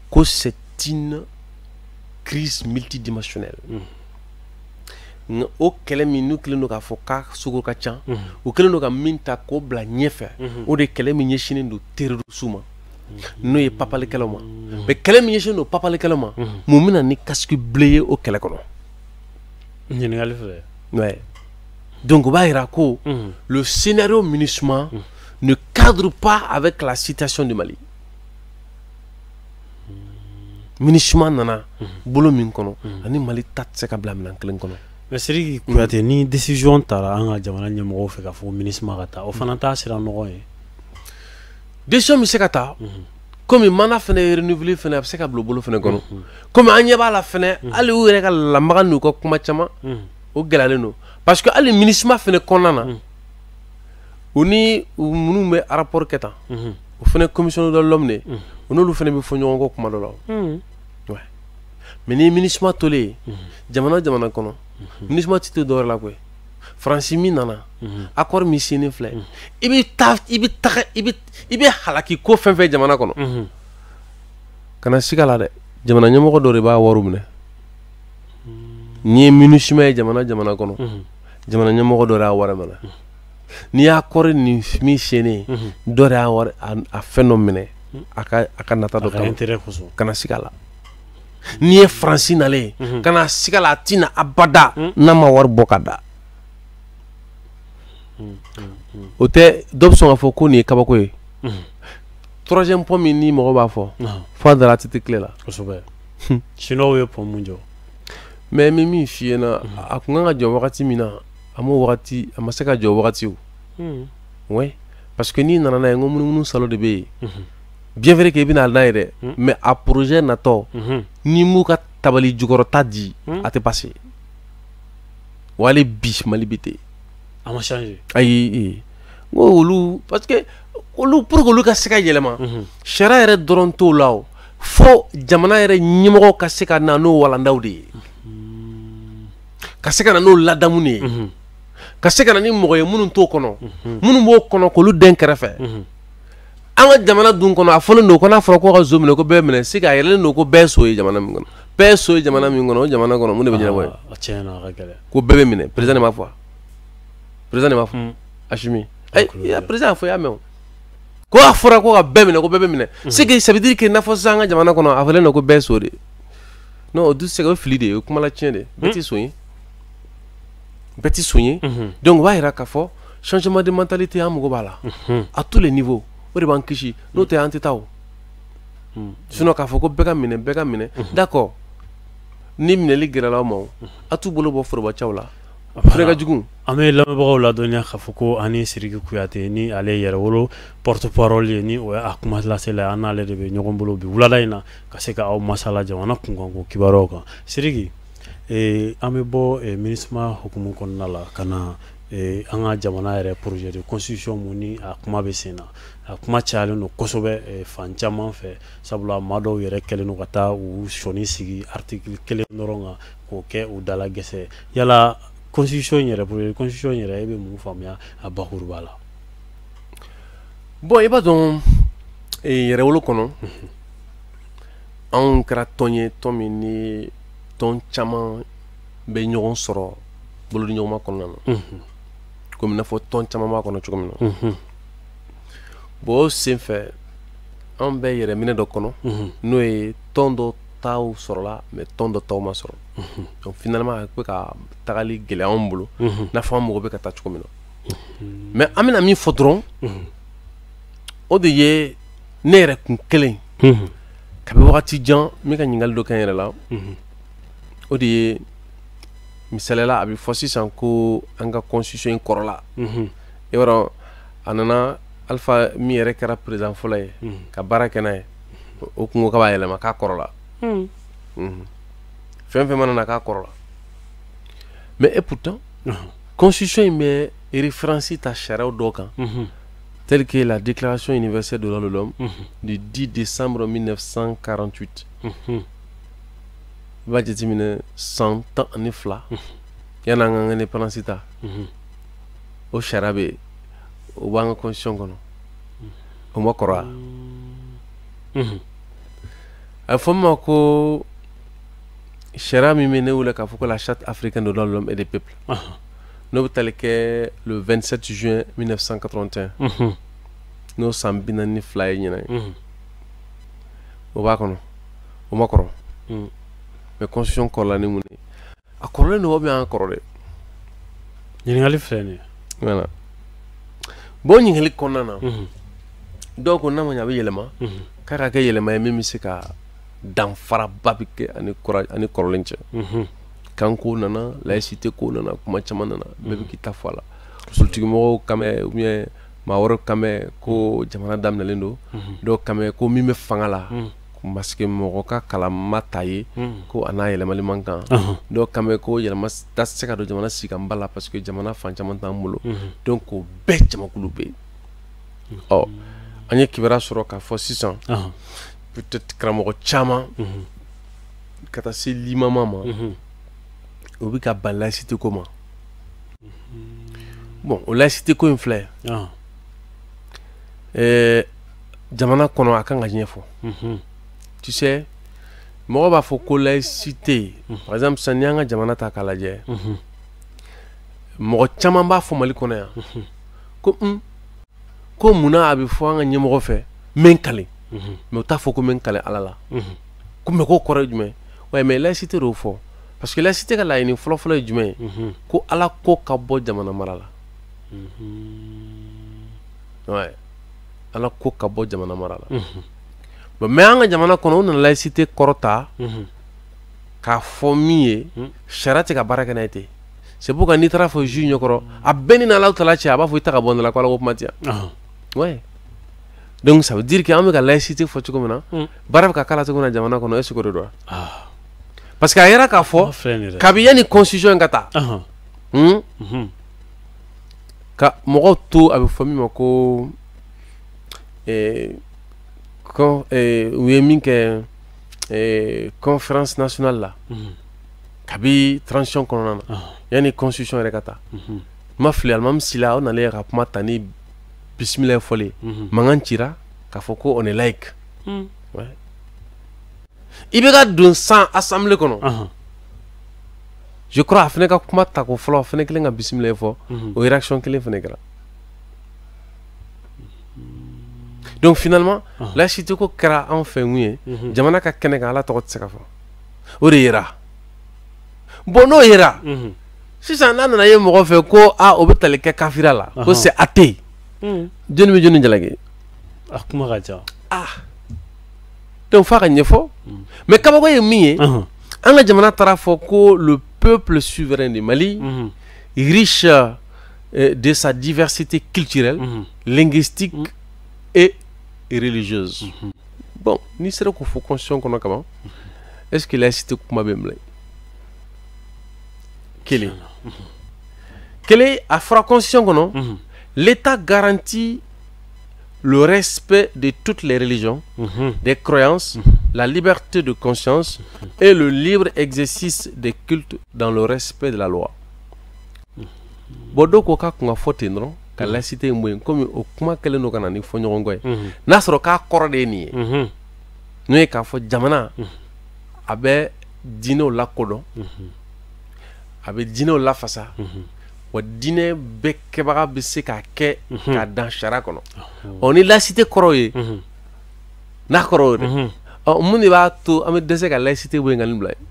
ko c'est une crise multidimensionnelle. Nka o kɛlɛ min n'u kɛlen don k'a fɔ k'a sugu ka ca, u kɛlen don ka min ta k'o bila ɲɛfɛ, o de kɛlɛ min ɲɛsinnen don terroristes ma, n'o ye papalikɛlaw ma. Mais kɛlɛ min ɲɛsinnen don papalikɛlaw ma, mun bɛna ni casque bleu ye o kɛlɛ kɔnɔ? Ɲininkali filɛ. Ouais. Donc o b'a yira ko le scénario MINUSMA ne cadre pas avec la situation du Mali. MINUSMA nana bolo min kɔnɔ, ani Mali ta tɛ se ka bila minɛn kelen kɔnɔ. Mais Sidiki Kuyate, ni décision tara an ka jamana ɲɛmɔgɔw fɛ k'a fɔ ko MINUSMA ka taa, o fana t'a sira nɔgɔ ye? Décision bɛ se ka ta, komi mana fɛnɛ ye renouveler fɛnɛ, a bɛ se ka bila o bolo fɛnɛ kɔnɔ, komi an ɲɛ b'a la fɛnɛ, hali u yɛrɛ ka lamaga n'u ka kuma caman, o gɛlɛyalen don, parce que hali MINUSMA fɛnɛ kɔnɔna na, u ni u minnu bɛ rapport kɛ tan, o fɛnɛ commission de l'homme de, u n'olu fɛnɛ bɛ fɔ ɲɔgɔn kɔ kuma dɔ la. Ouais. Mais ni MINUSMA tolen ye jamana o jamana kɔnɔ, MINUSMA ti to dɔwɛrɛ la koyi. Faransi min nana, accord min signé filɛ, i bɛ taa, i bɛ taga, i bɛ halaki ko fɛn fɛn jamana kɔnɔ, kana siga la dɛ, jamana ɲɛmɔgɔ dɔ de b'a wariw minɛ. N'i ye MINUSMA ye jamana jamana kɔnɔ, jamana ɲɛmɔgɔ dɔ de y'a wari minɛ. N'i y'a accord nin min signé, dɔ de y'a wari a fɛn dɔ minɛ a ka nata dɔ A ka kama. intérêt kosɔn. Kana siga la. N'i ye Faransi nalen ye, kana siga la, a ti na abada n'a ma wari bɔ ka da. O tɛ dɔ bɛ sɔn k'a fɔ ko nin ye kabako ye. Troisième point min ni mɔgɔ b'a fɔ, f'a dara ATT tile la. Kosɛbɛ, Chinois ye pont mun jɔ? Mais n bɛ min f'i ɲɛna, a kun kan ka jɔ wagati min na, a m'o wagati, a ma se ka jɔ wagati o. Ouais, parce que n'i nana n'a ye, n ko munumunu salo de bɛ yen. Bien vrai que i bɛna n'a ye dɛ, mais a projet natɔ, n'i m'u ka tabali jukɔrɔta di, a tɛ passer. Wa hali bi Mali bɛ ten. A ma changer. Ayi, n ko olu, parce que olu, pour que olu ka se ka yɛlɛma, sariya yɛrɛ dɔrɔn t'o la o, fo jamana yɛrɛ ɲɛmɔgɔw ka se ka na n'o walandaw de ye, ka se ka na n'o ladamu de ye, ka se ka na ni mɔgɔ ye minnu t'o kɔnɔ, minnu b'o kɔnɔ k'olu den kɛrɛfɛ. An ka jamana dun kɔnɔ, a fɔlen don ko n'a fɔra ko ka zo minɛ, ko bɛɛ minɛ, se ka yɛlɛlen don ko bɛɛ so ye jamana min kɔnɔ, bɛɛ so ye jamana min kɔnɔ, o jamana kɔnɔ mun de bɛ ɲɛnabɔ yen? A tiɲɛ na, a ka gɛlɛn. Ko bɛɛ bɛ minɛ, président de m'a fɔ, président de m'a fɔ, Assimi, ɛ, président y'a fɔ, i y'a mɛn o, ko a fɔra ko ka bɛɛ minɛ, ko bɛɛ bɛ minɛ, c'est que ça veut dire que n'a fɔ sisan an ka jamana kɔnɔ, a fɔlen don ko bɛɛ so de. Non, o dun tɛ se ka, o ye fili de ye, o ye kumala tiɲɛ de ye. Bɛɛ tɛ son ye, bɛɛ tɛ son ye. Donc o b'a yira k'a fɔ changement de mentalité, an mago b'a la à tous les niveaux. O de b'an kisi, n'o tɛ an tɛ taa o. Sinon k'a fɔ ko bɛɛ ka minɛ, bɛɛ ka minɛ, d'accord, ni minɛli gɛrɛla aw ma, o a t'u bolo bɔ forobacaw la, o fana ka jugu. An bɛ lamɛnbagaw ladɔnniya k'a fɔ ko ani Sidiki Kuyate, ni ale ye Yɛrɛwolo porte parole ye, ni o ye a kuma lasela ye, an n'ale de bɛ ɲɔgɔn bolo bi wulada in na ka se ka aw masala jamana kunkanko kibaruyaw kan. Sidiki, an bɛ bɔ MINUSMA hukumu kɔnɔna la ka na an ka jamana yɛrɛ projet de constitution mun ni a kuma bɛ sen na. A kuma cayalen don kosɛbɛ fan caman fɛ, sabula maa dɔw yɛrɛ kɛlen don ka taa u sɔnni sigi article kelen dɔrɔn kan k'o kɛ u dala gɛsɛ. Yala constitution yɛrɛ, projet de constitution yɛrɛ, e bɛ mun faamuya a bakuruba la? Bon, i b'a dɔn, Yɛrɛwolo kɔnɔ, anw kɛra tɔn ye, tɔn min ni tɔn caman bɛ ɲɔgɔn sɔrɔ bolodiɲɔgɔnma kɔnɔna na, komi i n'a fɔ tɔn caman b'a kɔnɔ cogo min na. Bon, o senfɛ anw bɛ yɛrɛminɛ dɔ kɔnɔ, n'o ye tɔn dɔ taw sɔrɔla, mais tɔn dɔ taw ma sɔrɔ. Donc finalement a bɛ ka tagali gɛlɛya anw bolo, n'a fɔ an mago bɛ ka taa cogo min na. Mais an bɛna min fɔ dɔrɔn, o de ye ne yɛrɛ kun kelen kabi wagati jan n bɛ ka ɲininkali dɔ kɛ n yɛrɛ la. O de ye, misaliyala, a bɛ fɔ sisan ko an ka constitution in kɔrɔla. I b'a dɔn, a nana Alpha min yɛrɛ kɛra président fɔlɔ ye ka baara kɛ n'a ye, o kun ko k'a b'a yɛlɛma k'a kɔrɔla. Fɛn fɛn mana na k'a kɔrɔla, mais et pourtant constitution in bɛ référence ta sariyaw dɔw kan, telle que la Déclaration universelle des droits de l'homme du 10 décembre 1948. I b'a jateminɛ, san 12 yanni an ka indépendance ta, o sariya bɛ yen, o b'an ka constitution kɔnɔ, o ma kɔrɔ wa? A bɛ fɔ min ma ko sariya min bɛ ne wele k'a fɔ ko la Charte africaine des droits de l'homme et des peuples, n'o bɛ tali kɛ le 27 juin 1981, n'o san 42 ye ɲinan ye, o b'a kɔnɔ, o ma kɔrɔ. Mais constitution kɔrɔla ni mun ye? A kɔrɔlen don ou bien an kɔrɔ dɛ? Ɲininkali filɛ nin ye. Voilà. Bon, ɲininkali kɔnɔna na, dɔw ko n'a ma ɲɛ a bɛ yɛlɛma, k'a ka kɛ yɛlɛma ye min bɛ se ka danfaraba bɛ kɛ ani kɔrɔ ani kɔrɔlen cɛ. Kanko nana, laïcité ko nana, kuma caman nana, bɛɛ bɛ k'i ta fɔ a la. Politique mɔgɔw kan bɛ ou bien maa wɛrɛw kan bɛ ko jamana daminɛlen don, dɔw kan bɛ ko min bɛ fanga la, parce que mɔgɔ ka kalan ma ta ye ko a n'a yɛlɛmali man kan. Dɔw kan bɛ ko yɛlɛma da tɛ se ka don jamana siganba la, parce que jamana fan caman t'an bolo. Donc o bɛɛ jamakulu bɛ yen. Ɔ, an ye kibaruya sɔrɔ k'a fɔ sisan, peut-être karamɔgɔ caman ka taa se limama ma, o bɛ ka ban laïcité ko ma. Bon, o laïcité ko in filɛ, jamana kɔnɔ, a kan ka ɲɛfɔ. Tu sais, mɔgɔ b'a fɔ ko laïcité, par exemple sisan, n'i y'an ka jamana ta k'a lajɛ, mɔgɔ caman b'a fɔ Mali kɔnɔ yan ko ko munna a bɛ fɔ an ka ɲɛmɔgɔ fɛ n bɛ n kale, mais u t'a fɔ ko n bɛ n kale Ala la, ko mais k'o kɔrɔ ye jumɛn? Ouais, mais laïcité de fɔ, parce que laïcité ka laɲini fɔlɔ-fɔlɔ ye jumɛn ye? Ko Ala ko ka bɔ jamana mara la. Ouais, Ala ko ka bɔ jamana mara la. Bon, mais an ka jamana kɔnɔ, u nana laïcité kɔrɔ ta k'a fɔ min ye, sariya tɛ ka baara kɛ n'a ye ten. C'est pourquoi n'i taara fɔ juge ɲɛkɔrɔ, a bɛɛ ni n'Ala tala cɛ, a b'a fɔ i ta ka bɔ n da la, ko Ala ko kuma tɛ yan. Ouais, donc ça veut dire que an bɛ ka laïcité fɔ cogo min na, baara bɛ ka k'a la cogo min na jamana kɔnɔ, est ce que o de don wa? Parce que a yɛrɛ k'a fɔ kabi yanni constitution in ka ta, ka mɔgɔw to, a bɛ fɔ min ma ko u ye min kɛ conférence nationale la kabi transition kɔnɔna na, yanni constitution yɛrɛ ka ta, n ma fili, Alimami Sila o nalen ka kuma ta ni bisimila fɔlen, mankan cira k'a fɔ ko on est laïque. Ouais. I bɛ ka don san assemblée kɔnɔ, je crois a fana ka kuma ta ko fɔlɔ, a fana kelen ka bisimila fɔ, o réaction kelen fana kɛra. Donc finalement laïcité ko kɛra anw fɛ mun ye? Jamana ka kɛnɛ kan, Ala tɔgɔ tɛ se ka fɔ. O de yera. Bon, n'o yera, sisan n'a nana ye mɔgɔ fɛ ko aa, o bɛ tali kɛ kafira la, ko c'est athée, jɔnni bɛ jɔnni jalaki? A kuma ka ca. Ah, donc f'a ka ɲɛfɔ. Mais kabako ye min ye, an ka jamana taara fɔ ko le peuple souverain du Mali, riche de sa diversité culturelle, linguistique et religieuse. Bon, n'i sera k'o fɔ constitution kɔnɔ kaban, est-ce que laïcité kuma bɛ n bila? Kelen kelen, a fɔra constitution kɔnɔ, l'État garantit le respect de toutes les religions, des croyances, la liberté de conscience et le libre exercice des cultes dans le respect de la loi. Bon, dɔw ko k'a kun ka fɔ ten dɔrɔn ka laïcité in bɔ yen, komi o kuma kɛlen don ka na ni fɔɲɔgɔnkɔ ye. N'a sɔrɔ k'a kɔrɔ de ye nin ye, n'o ye k'a fɔ jamana a bɛ diinɛw lakodɔn, a bɛ diinɛw lafasa, wa diinɛ bɛɛ kɛbaga bɛ se k'a kɛ k'a dan sariya kɔnɔ. Ɔ, ni laïcité kɔrɔ ye, n'a kɔrɔ y'o de, ɔ, mun de b'a to an bɛ dɛsɛ ka laïcité bɔ yen ka nin bila yen?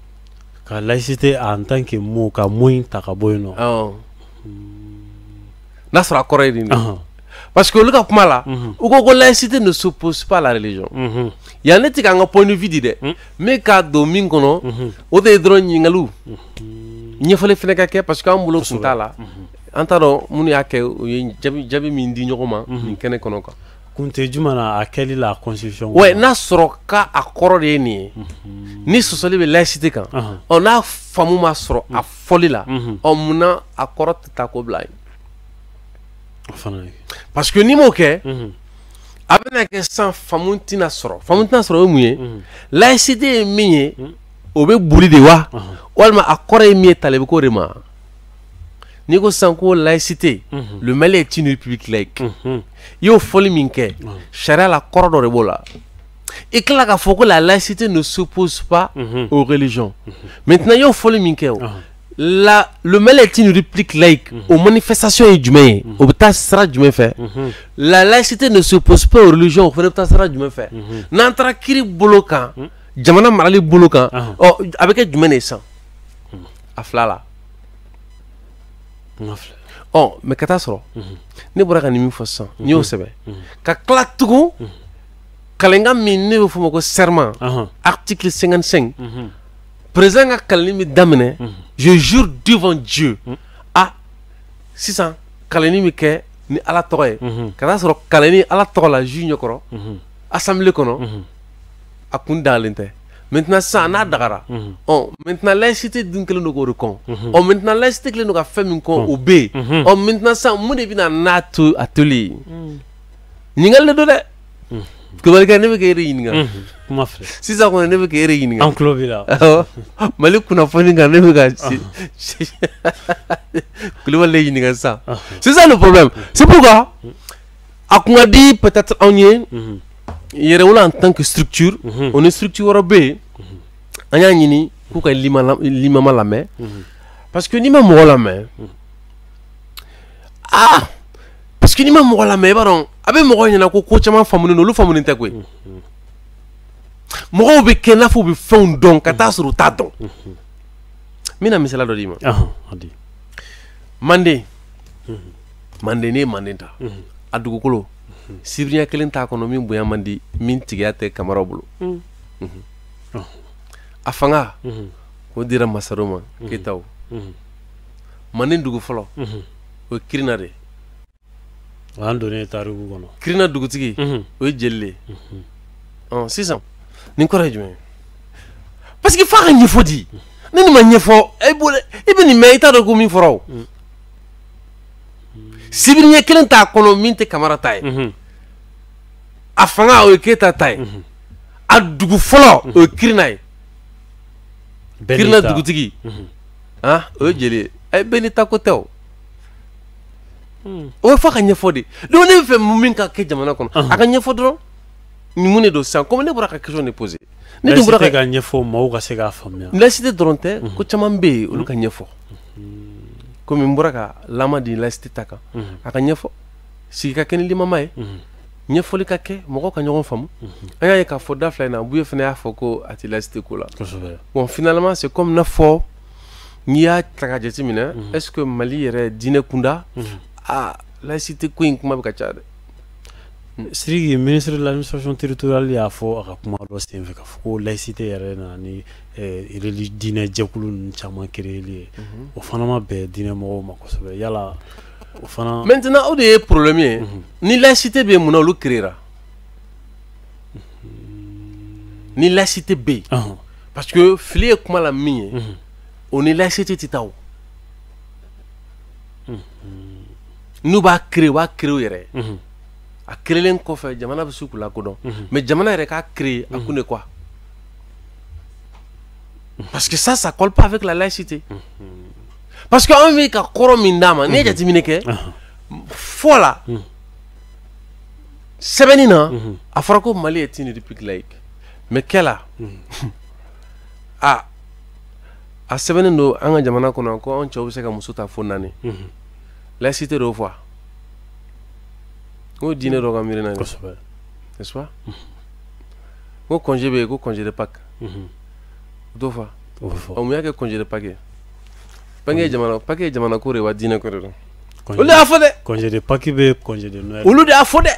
Ka laïcité en tant que mot, ka mot in ta ka bɔ yen nɔ. Awɔ, n'a sɔrɔ a kɔrɔ ye nin de, parce que olu ka kuma la, u ko ko laïcité ne s'oppose pas à la religion. Yan ne tɛ k'an ka point de vue di dɛ, mais k'a don min kɔnɔ, o de ye dɔrɔn ɲininkaliw ɲɛfɔli fana ka kɛ, parce que an bolo kun t'a la, an t'a dɔn minnu y'a kɛ, u ye jaabi min di ɲɔgɔn ma nin kɛnɛ kɔnɔ quoi. Kun tɛ jumɛn na a kɛli la constitution? Ouais, n'a sɔrɔ k'a a kɔrɔ de ye nin ye, ni sɔsɔli bɛ laïcité kan, ɔ, n'a faamu ma sɔrɔ a fɔli la, ɔ, munna a kɔrɔ tɛ taa k'o bila yen? Parce que n'i m'o kɛ, a bɛna kɛ sisan faamu tɛna sɔrɔ. Faamu tɛna sɔrɔ, o ye mun ye? Laïcité ye min ye, o bɛ boli de wa, walima a kɔrɔ ye min ye, tali bɛ k'o de ma? N'i ko sisan ko laïcité, le Mali est une république laïque, i y'o fɔli min kɛ, sariya la kɔrɔ dɔ de b'o la. I tila k'a fɔ ko la laïcité ne s'oppose pas aux religions. Maintenant, i y'o fɔli min kɛ, o la, le Mali est une république laïque, o manifestation ye jumɛn ye? O bɛ taa sira jumɛn fɛ? La laïcité ne s'oppose pas aux religions, o fana bɛ taa sira jumɛn fɛ? N'an taara kiiri bolo kan, jamana marali bolo kan, ɔ, a bɛ kɛ jumɛn de ye sisan a fila la? Ɔ, mais ka taa sɔrɔ ne bɔra ka nin min fɔ sisan, n y'o sɛbɛn ka tila tugun kalenkan min ne bɛ f'o ma ko serment, article 55, président ka kalanni bɛ daminɛ: je jure devant Dieu. Ah, sisan kalanni bɛ kɛ ni Ala tɔgɔ ye, ka taa sɔrɔ kalanni Ala tɔgɔ la juge ɲɛkɔrɔ assemblée kɔnɔ, a kun dagalen tɛ. Maintenant sisan n'a dagara, ɔ, maintenant laïcité dun kɛlen don k'o de kɔn. Ɔ, maintenant laïcité kɛlen don ka fɛn min kɔn, o bɛ yen. Ɔ, maintenant sisan mun de bɛ na n'a to a toli ye? Ɲininkali de don dɛ, Kulubalikɛ, ne bɛ k'e de ɲininka. Kuma filɛ. Sisan kɔni, ne bɛ k'e de ɲininka. An tulo b'i la. Mali kunnafoni kan, ne bɛ ka Kulubali de ɲininka sisan. C'est ça le problème. C'est pourquoi a kun ka di peut-être anw ye Yɛrɛwolo en tant que structure, o ni structure wɛrɛ bɛ yen, an y'a ɲini k'u ka limama lamɛn, parce que n'i ma mɔgɔ lamɛn, ah, parce que n'i ma mɔgɔ lamɛn, i b'a dɔn a bɛ mɔgɔw ɲɛna ko ko caman faamunen don, olu faamunen tɛ koyi. Mɔgɔw bɛ kɛ n'a fɔ u bɛ fɛnw dɔn ka taa sɔrɔ u t'a dɔn. N bɛna misaliya dɔ d'i ma. Manden, Manden, n'i ye Manden ta, a dugukolo sibiriɲɛ kelen t'a kɔnɔ min bonya man di min tigiya tɛ Kamaraw bolo. A fanga o dira Masaro ma, Keyitaw. Manden dugu fɔlɔ, o ye Kirina de ye. O y'an donnen tariku kɔnɔ. Kirina dugutigi, o ye jeli de ye. Ɔ, sisan nin kɔrɔ ye jumɛn ye? Parce que f'a ka ɲɛfɔ di, ni nin ma ɲɛfɔ e bolo, i bɛ nin mɛn, i t'a dɔn ko min fɔra. O sibiriɲɛ kelen t'a kɔnɔ min tɛ Kamara ta ye. A fanga, o ye Keyita ta ye. A dugu fɔlɔ, o ye Kirina ye. Kirina dugutigi, ah, o ye jeli ye. Ɛ, bɛɛ n'i ta ko tɛ. O o bɛ fɔ ka ɲɛfɔ de. Donc ne bɛ fɛ min ka kɛ jamana kɔnɔ, a ka ɲɛfɔ dɔrɔn nin mun de don sisan, komi ne bɔra ka question de poser. Ne dun bɔra ka ɲɛfɔ maaw ka se k'a faamuya. Laïcité dɔrɔn tɛ, ko caman bɛ yen, olu ka ɲɛfɔ. Komi n bɔra ka lama di laïcité ta kan, a ka ɲɛfɔ, sigi ka kɛ ni limama ye. Ɲɛfɔli ka kɛ, mɔgɔw ka ɲɔgɔn faamu. An y'a ye k'a fɔ da fila in na, Buye fana y'a fɔ ko a tɛ laïcité ko la. Bon, finalement, c'est comme n'a fɔ n'i y'a ta ka jateminɛ, est-ce que Mali yɛrɛ diinɛ kunda, ah, laïcité ko in kuma bɛ ka caya dɛ. Sidiki, ministre de l'administration territoriale y'a fɔ a ka kuma dɔ senfɛ k'a fɔ ko laïcité yɛrɛ nana ni diinɛ jɛkulu ninnu caman créer ye. O fana ma bɛn diinɛ mɔgɔw ma kosɛbɛ, yala o fana. Maintenant, o de ye problème ye. Ni laïcité bɛ yen, mun na olu créera? Ni laïcité bɛ yen, parce que fili ye kuma la min ye, o ni laïcité tɛ taa o. N'u b'a créer, u b'a créer u yɛrɛ ye. A créelen kɔfɛ, jamana bɛ se k'u lakodɔn, mais jamana yɛrɛ k'a créer a kun de quoi? Parce que ça colle pas avec la laïcité. Parce que anw bɛ ka kɔrɔ min d'a ma, n'i ye jateminɛ kɛ fɔ la sɛbɛnni na, a fɔra ko Mali est une république laïque, mais kɛ la a sɛbɛnnen don an ka jamana kɔnɔ ko anw cɛw bɛ se ka muso ta fo 4. Laïcité dɔw fɔ, n ko diinɛ dɔ ka miirina ye, n'est-ce pas? N ko congé bɛ yen, ko congé de Pâques, o t'o fɔ? Ɔ, mun y'a kɛ congé de Pâques ye? Pâques ye jamana, Pâques ye jamana ko de wa diinɛ ko de don? Olu de y'a fɔ dɛ. Congé de Pâques bɛ, congé de Noël. Olu de y'a fɔ dɛ.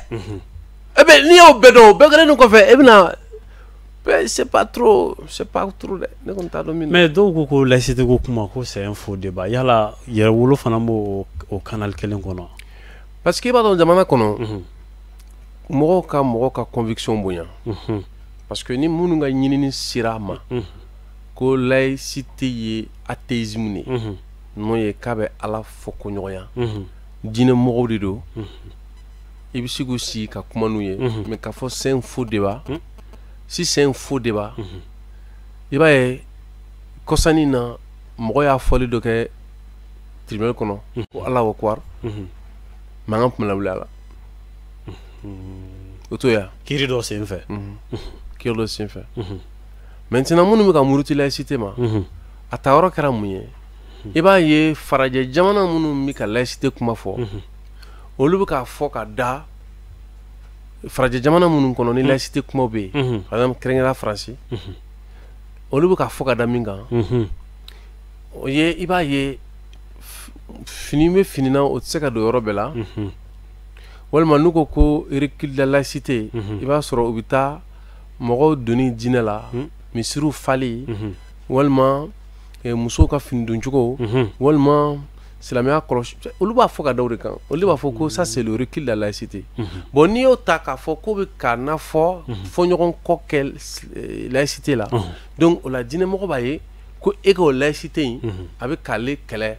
Eh ben, n'i y'o bɛɛ dɔn, o bɛɛ kɛlen kɔfɛ, e bɛna, c'est pas trop, c'est pas trop dɛ, ne kɔni t'a dɔn min. Mais dɔw ko ko laïcité ko kuma ko c'est un faux débat, yala yɛrɛwolo fana b'o o canal kelen kɔnɔ? Parce que i b'a dɔn, jamana kɔnɔ, mɔgɔw ka conviction bonya. Parce que ni minnu ka ɲinini sera a ma ko laïcité ye athéisme de ye, n'o ye k'a bɛ Ala fɔ ko ɲɔgɔnya, diinɛ mɔgɔw de don, i bɛ se k'u sigi ka kuma n'u ye. Mais k'a fɔ c'est un faux débat, si c'est un faux débat, i b'a ye kɔsannin na mɔgɔ y'a fɔli dɔ kɛ tribunal kɔnɔ ko Alahu akubar, mankan tun bɛ lawuli a la, o t'o ye wa? Kiiri dɔ senfɛ. Kiiri dɔ senfɛ. Maintenant, minnu bɛ ka muruti laïcité ma, a ta yɔrɔ kɛra mun ye? I b'a ye farajɛ jamana minnu bɛ ka laïcité kuma fɔ, olu bɛ k'a fɔ ka da farajɛ jamana minnu kɔnɔ ni laïcité kumaw bɛ yen, par exemple kɛrɛnkɛrɛnnenya Faransi, olu bɛ k'a fɔ ka da min kan, o ye i b'a ye fini bɛ fini na, o tɛ se ka don yɔrɔ bɛɛ la, walima n'u ko ko recul de la laïcité, i b'a sɔrɔ u bɛ taa mɔgɔw donni diinɛ la, misiriw fali, walima musow ka fini doncogo, walima silamɛya kɔlɔsi, olu b'a fɔ ka da o de kan. Olu b'a fɔ ko ça, c'est le recul de la laïcité. Bon, n'i y'o ta k'a fɔ k'o bɛ ka na fɔ fɔɲɔgɔn kɔ kɛ laïcité la, donc o la diinɛmɔgɔ b'a ye ko e ka o laïcité in a bɛ k'ale kɛlɛ,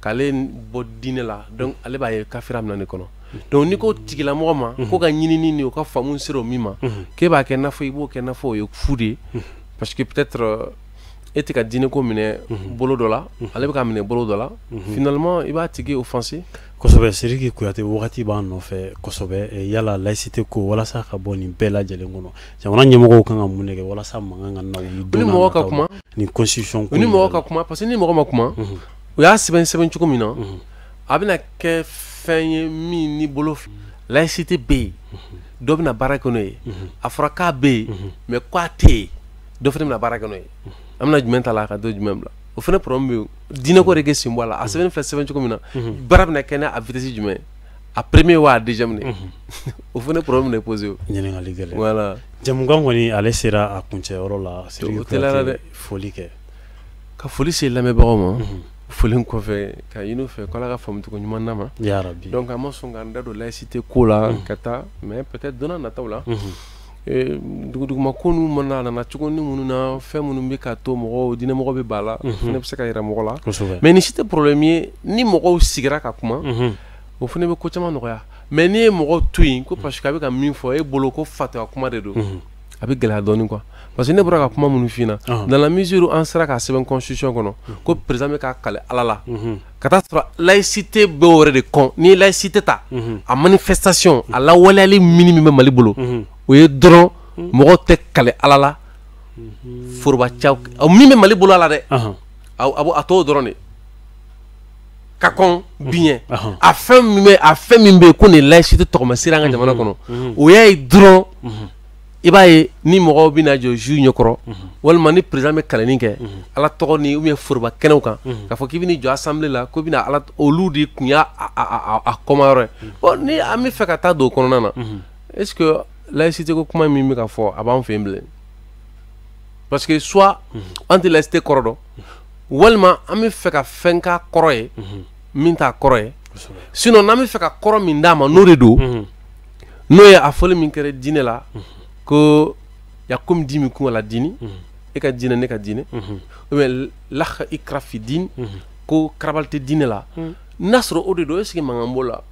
k'ale bɔ diinɛ la, donc ale b'a ye kafira minɛ de kɔnɔ. Donc n'i ko tigilamɔgɔ ma ko ka ɲinini ni o ka faamu sera o min ma, k'e b'a kɛ n'a fɔ i b'o kɛ n'a fɔ o ye fu de ye, parce que peut-être e tɛ ka diinɛ ko minɛ bolo dɔ la, ale bɛ ka minɛ bolo dɔ la, finalement i b'a tigi offensé. Kosɛbɛ, Sidiki Kuyate, wagati b'an nɔfɛ kosɛbɛ. Yala laïcité ko, walasa ka bɔ nin bɛɛ lajɛlen kɔnɔ, jamana ɲɛmɔgɔw kan ka mun de kɛ walasa mankan ka na wuli? Ni mɔgɔ ka kuma ni constitution ko, ni mɔgɔ ka kuma, parce que ni mɔgɔ ma kuma, u y'a sɛbɛn cogo min na, a bɛna kɛ fɛn ye min ni bolo laïcité bɛ yen, dɔ bɛna baara kɛ n'o ye. A fɔra k'a bɛ yen, mais k'a tɛ yen, dɔ fana bɛna baara kɛ n'o ye. An bɛna jumɛn ta la ka dɔ jumɛn bila? O fana problème bɛ yen. Diinɛ ko de kɛ sen bɔ a la. A sɛbɛnni filɛ, sɛbɛn cogo min na, baara bɛna kɛ n'a vitesse jumɛn ye, a premier wa a deuxième de, o fana problème de posé o. Ɲininkali gɛlɛn. Voilà. Jamukan kɔni, ale sera a kuncɛyɔrɔ la. O teliyara dɛ. Foli kɛ. Ka foli se lamɛnbagaw ma. Foli kɔfɛ, ka ɲini u fɛ ko Ala ka faamucogo ɲuman d'an ma. Yarabi. Donc an ma sɔn k'an da don laïcité ko la ka taa, mais peut-être don n'a nataw la, duguduguma ko ninnu mana a nana cogo ni minnu na, fɛn minnu bɛ ka to mɔgɔw diinɛmɔgɔ bɛ ba la, o fana bɛ se ka yira mɔgɔ la. Mais nin si tɛ problème ye. Ni mɔgɔw sigira ka kuma, o fana bɛ ko caman nɔgɔya. Mais n'i ye mɔgɔw to yen ko parce que a bɛ ka min fɔ e bolo ko fatɔya kuma de don, a bɛ gɛlɛya dɔɔnin quoi. Parce que ne bɔra ka kuma minnu f'i ɲɛna, dans la mesure où an sera k'a sɛbɛn constitution kɔnɔ ko président bɛ k'a kale Ala la, ka taa sɔrɔ laïcité bɛ o yɛrɛ de kɔn. N'i ye laïcité ta, a manifestation, a lawaleyali mini min bɛ Mali bolo, o ye dɔrɔn mɔgɔw tɛ kale Ala la foroba ca min bɛ Mali bolo a la dɛ, a t'o dɔrɔn de. Ka kɔn bi ɲɛ, a fɛn min bɛ, a fɛn min bɛ yen ko nin laïcité tɔgɔmasira an ka jamana kɔnɔ, o y'a ye dɔrɔn, i b'a ye ni mɔgɔw bɛna jɔ juge ɲɛkɔrɔ, walima ni président bɛ kalanni kɛ ala tɔgɔ ni ou bien foroba kɛnɛw kan, k'a fɔ k'i bɛn'i jɔ assemblée la ko bɛna ala, olu de tun y'a a kɔmayɔrɔ ye. Bon, ni an bɛ fɛ ka taa don o kɔnɔna na, est ce que laïcité ko kuma min bɛ ka fɔ, a b'an fɛ yen bilen? Parce que soit an tɛ laïcité kɔrɔ dɔn, walima an bɛ fɛ ka fɛn k'a kɔrɔ ye min t'a kɔrɔ ye. Sinon n'an bɛ fɛ ka kɔrɔ min d'a ma, n'o de don, n'o ye a fɔli min kɛra diinɛ la ko yakum dimi kun wala diini, e ka diinɛ, ne ka diinɛ, ou bien la ikra fi din, ko karabali tɛ diinɛ la, n'a sɔrɔ o de don, est ce que mankan b'o la?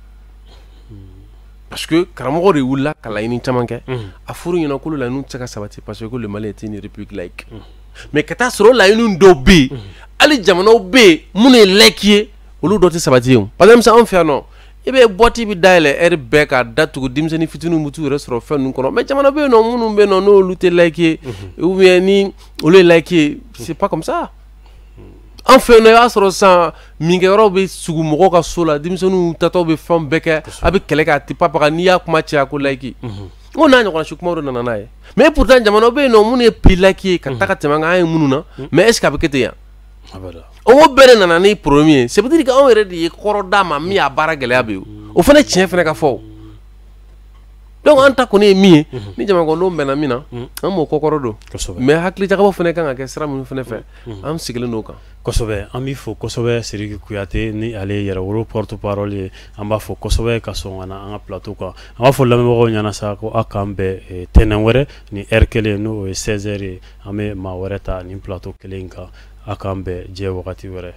Parce que karamɔgɔ de wulila ka laɲini caman kɛ, a furu ɲɛna k'olu laɲiniw tɛ se ka sabati parce que ko le Mali est une république laïque. Mais ka taa sɔrɔ o laɲiniw dɔw bɛ yen, hali jamanaw bɛ yen minnu ye laïque ye, olu dɔ tɛ sabati yen. Par exemple, anw fɛ yan nɔ, i bɛ boîte bɛ dayɛlɛ heure bɛɛ ka datugu, denmisɛnnin fitininw bɛ t'u yɛrɛ sɔrɔ fɛn ninnu kɔnɔ. Mais jamana bɛ yen nɔ minnu bɛ yen nɔ, n'olu tɛ laïque ye, ou bien ni olu ye laïque ye, c'est pas comme ça. An fɛ yen nɔ, i b'a sɔrɔ sisan minkɛyɔrɔ bɛ sugu mɔgɔw ka so la, denmisɛnninw tatɔ bɛ fɛn bɛɛ kɛ, a bɛ kɛlɛ kɛ, a tɛ papaga, n'i y'a kuma caya ko laïque. N ko n'a ɲɔgɔnna si kumaw de nana n'a ye. Mais pourtant jamana bɛ yen nɔ minnu ye pays laïque ye ka taa ka tɛmɛ an kan, an ye minnu na, mais est ce que a bɛ kɛ ten yan? O bɛɛ de nana ni problème ye. C'est veut dire que anw yɛrɛ de ye kɔrɔ d'a ma min y'a baara gɛlɛya bɛ ye, o fana tiɲɛ fana ka fɔ. Donc an ta kɔni ye min ye, ni jamana kɔnɔdenw bɛnna min na, an b'o kɔkɔrɔ don. Mais hakilijagabɔ fana kan ka kɛ sira minnu fana fɛ, an sigilen don o kan. Kosɛbɛ, an b'i fo kosɛbɛ, Sidiki Kuyate, ni ale ye Yɛrɛwolo porte parole ye. An b'a fɔ kosɛbɛ ka sɔn ka na an ka plateau kan. An b'a fɔ lamɛnbagaw ɲɛna sa ko aw k'an bɛn tɛnɛn wɛrɛ ni heure kelen, n'o ye 16 heures ye, an bɛ maa wɛrɛ ta nin plateau kelen in kan. Aw k'an bɛn diɲɛ wagati wɛrɛ.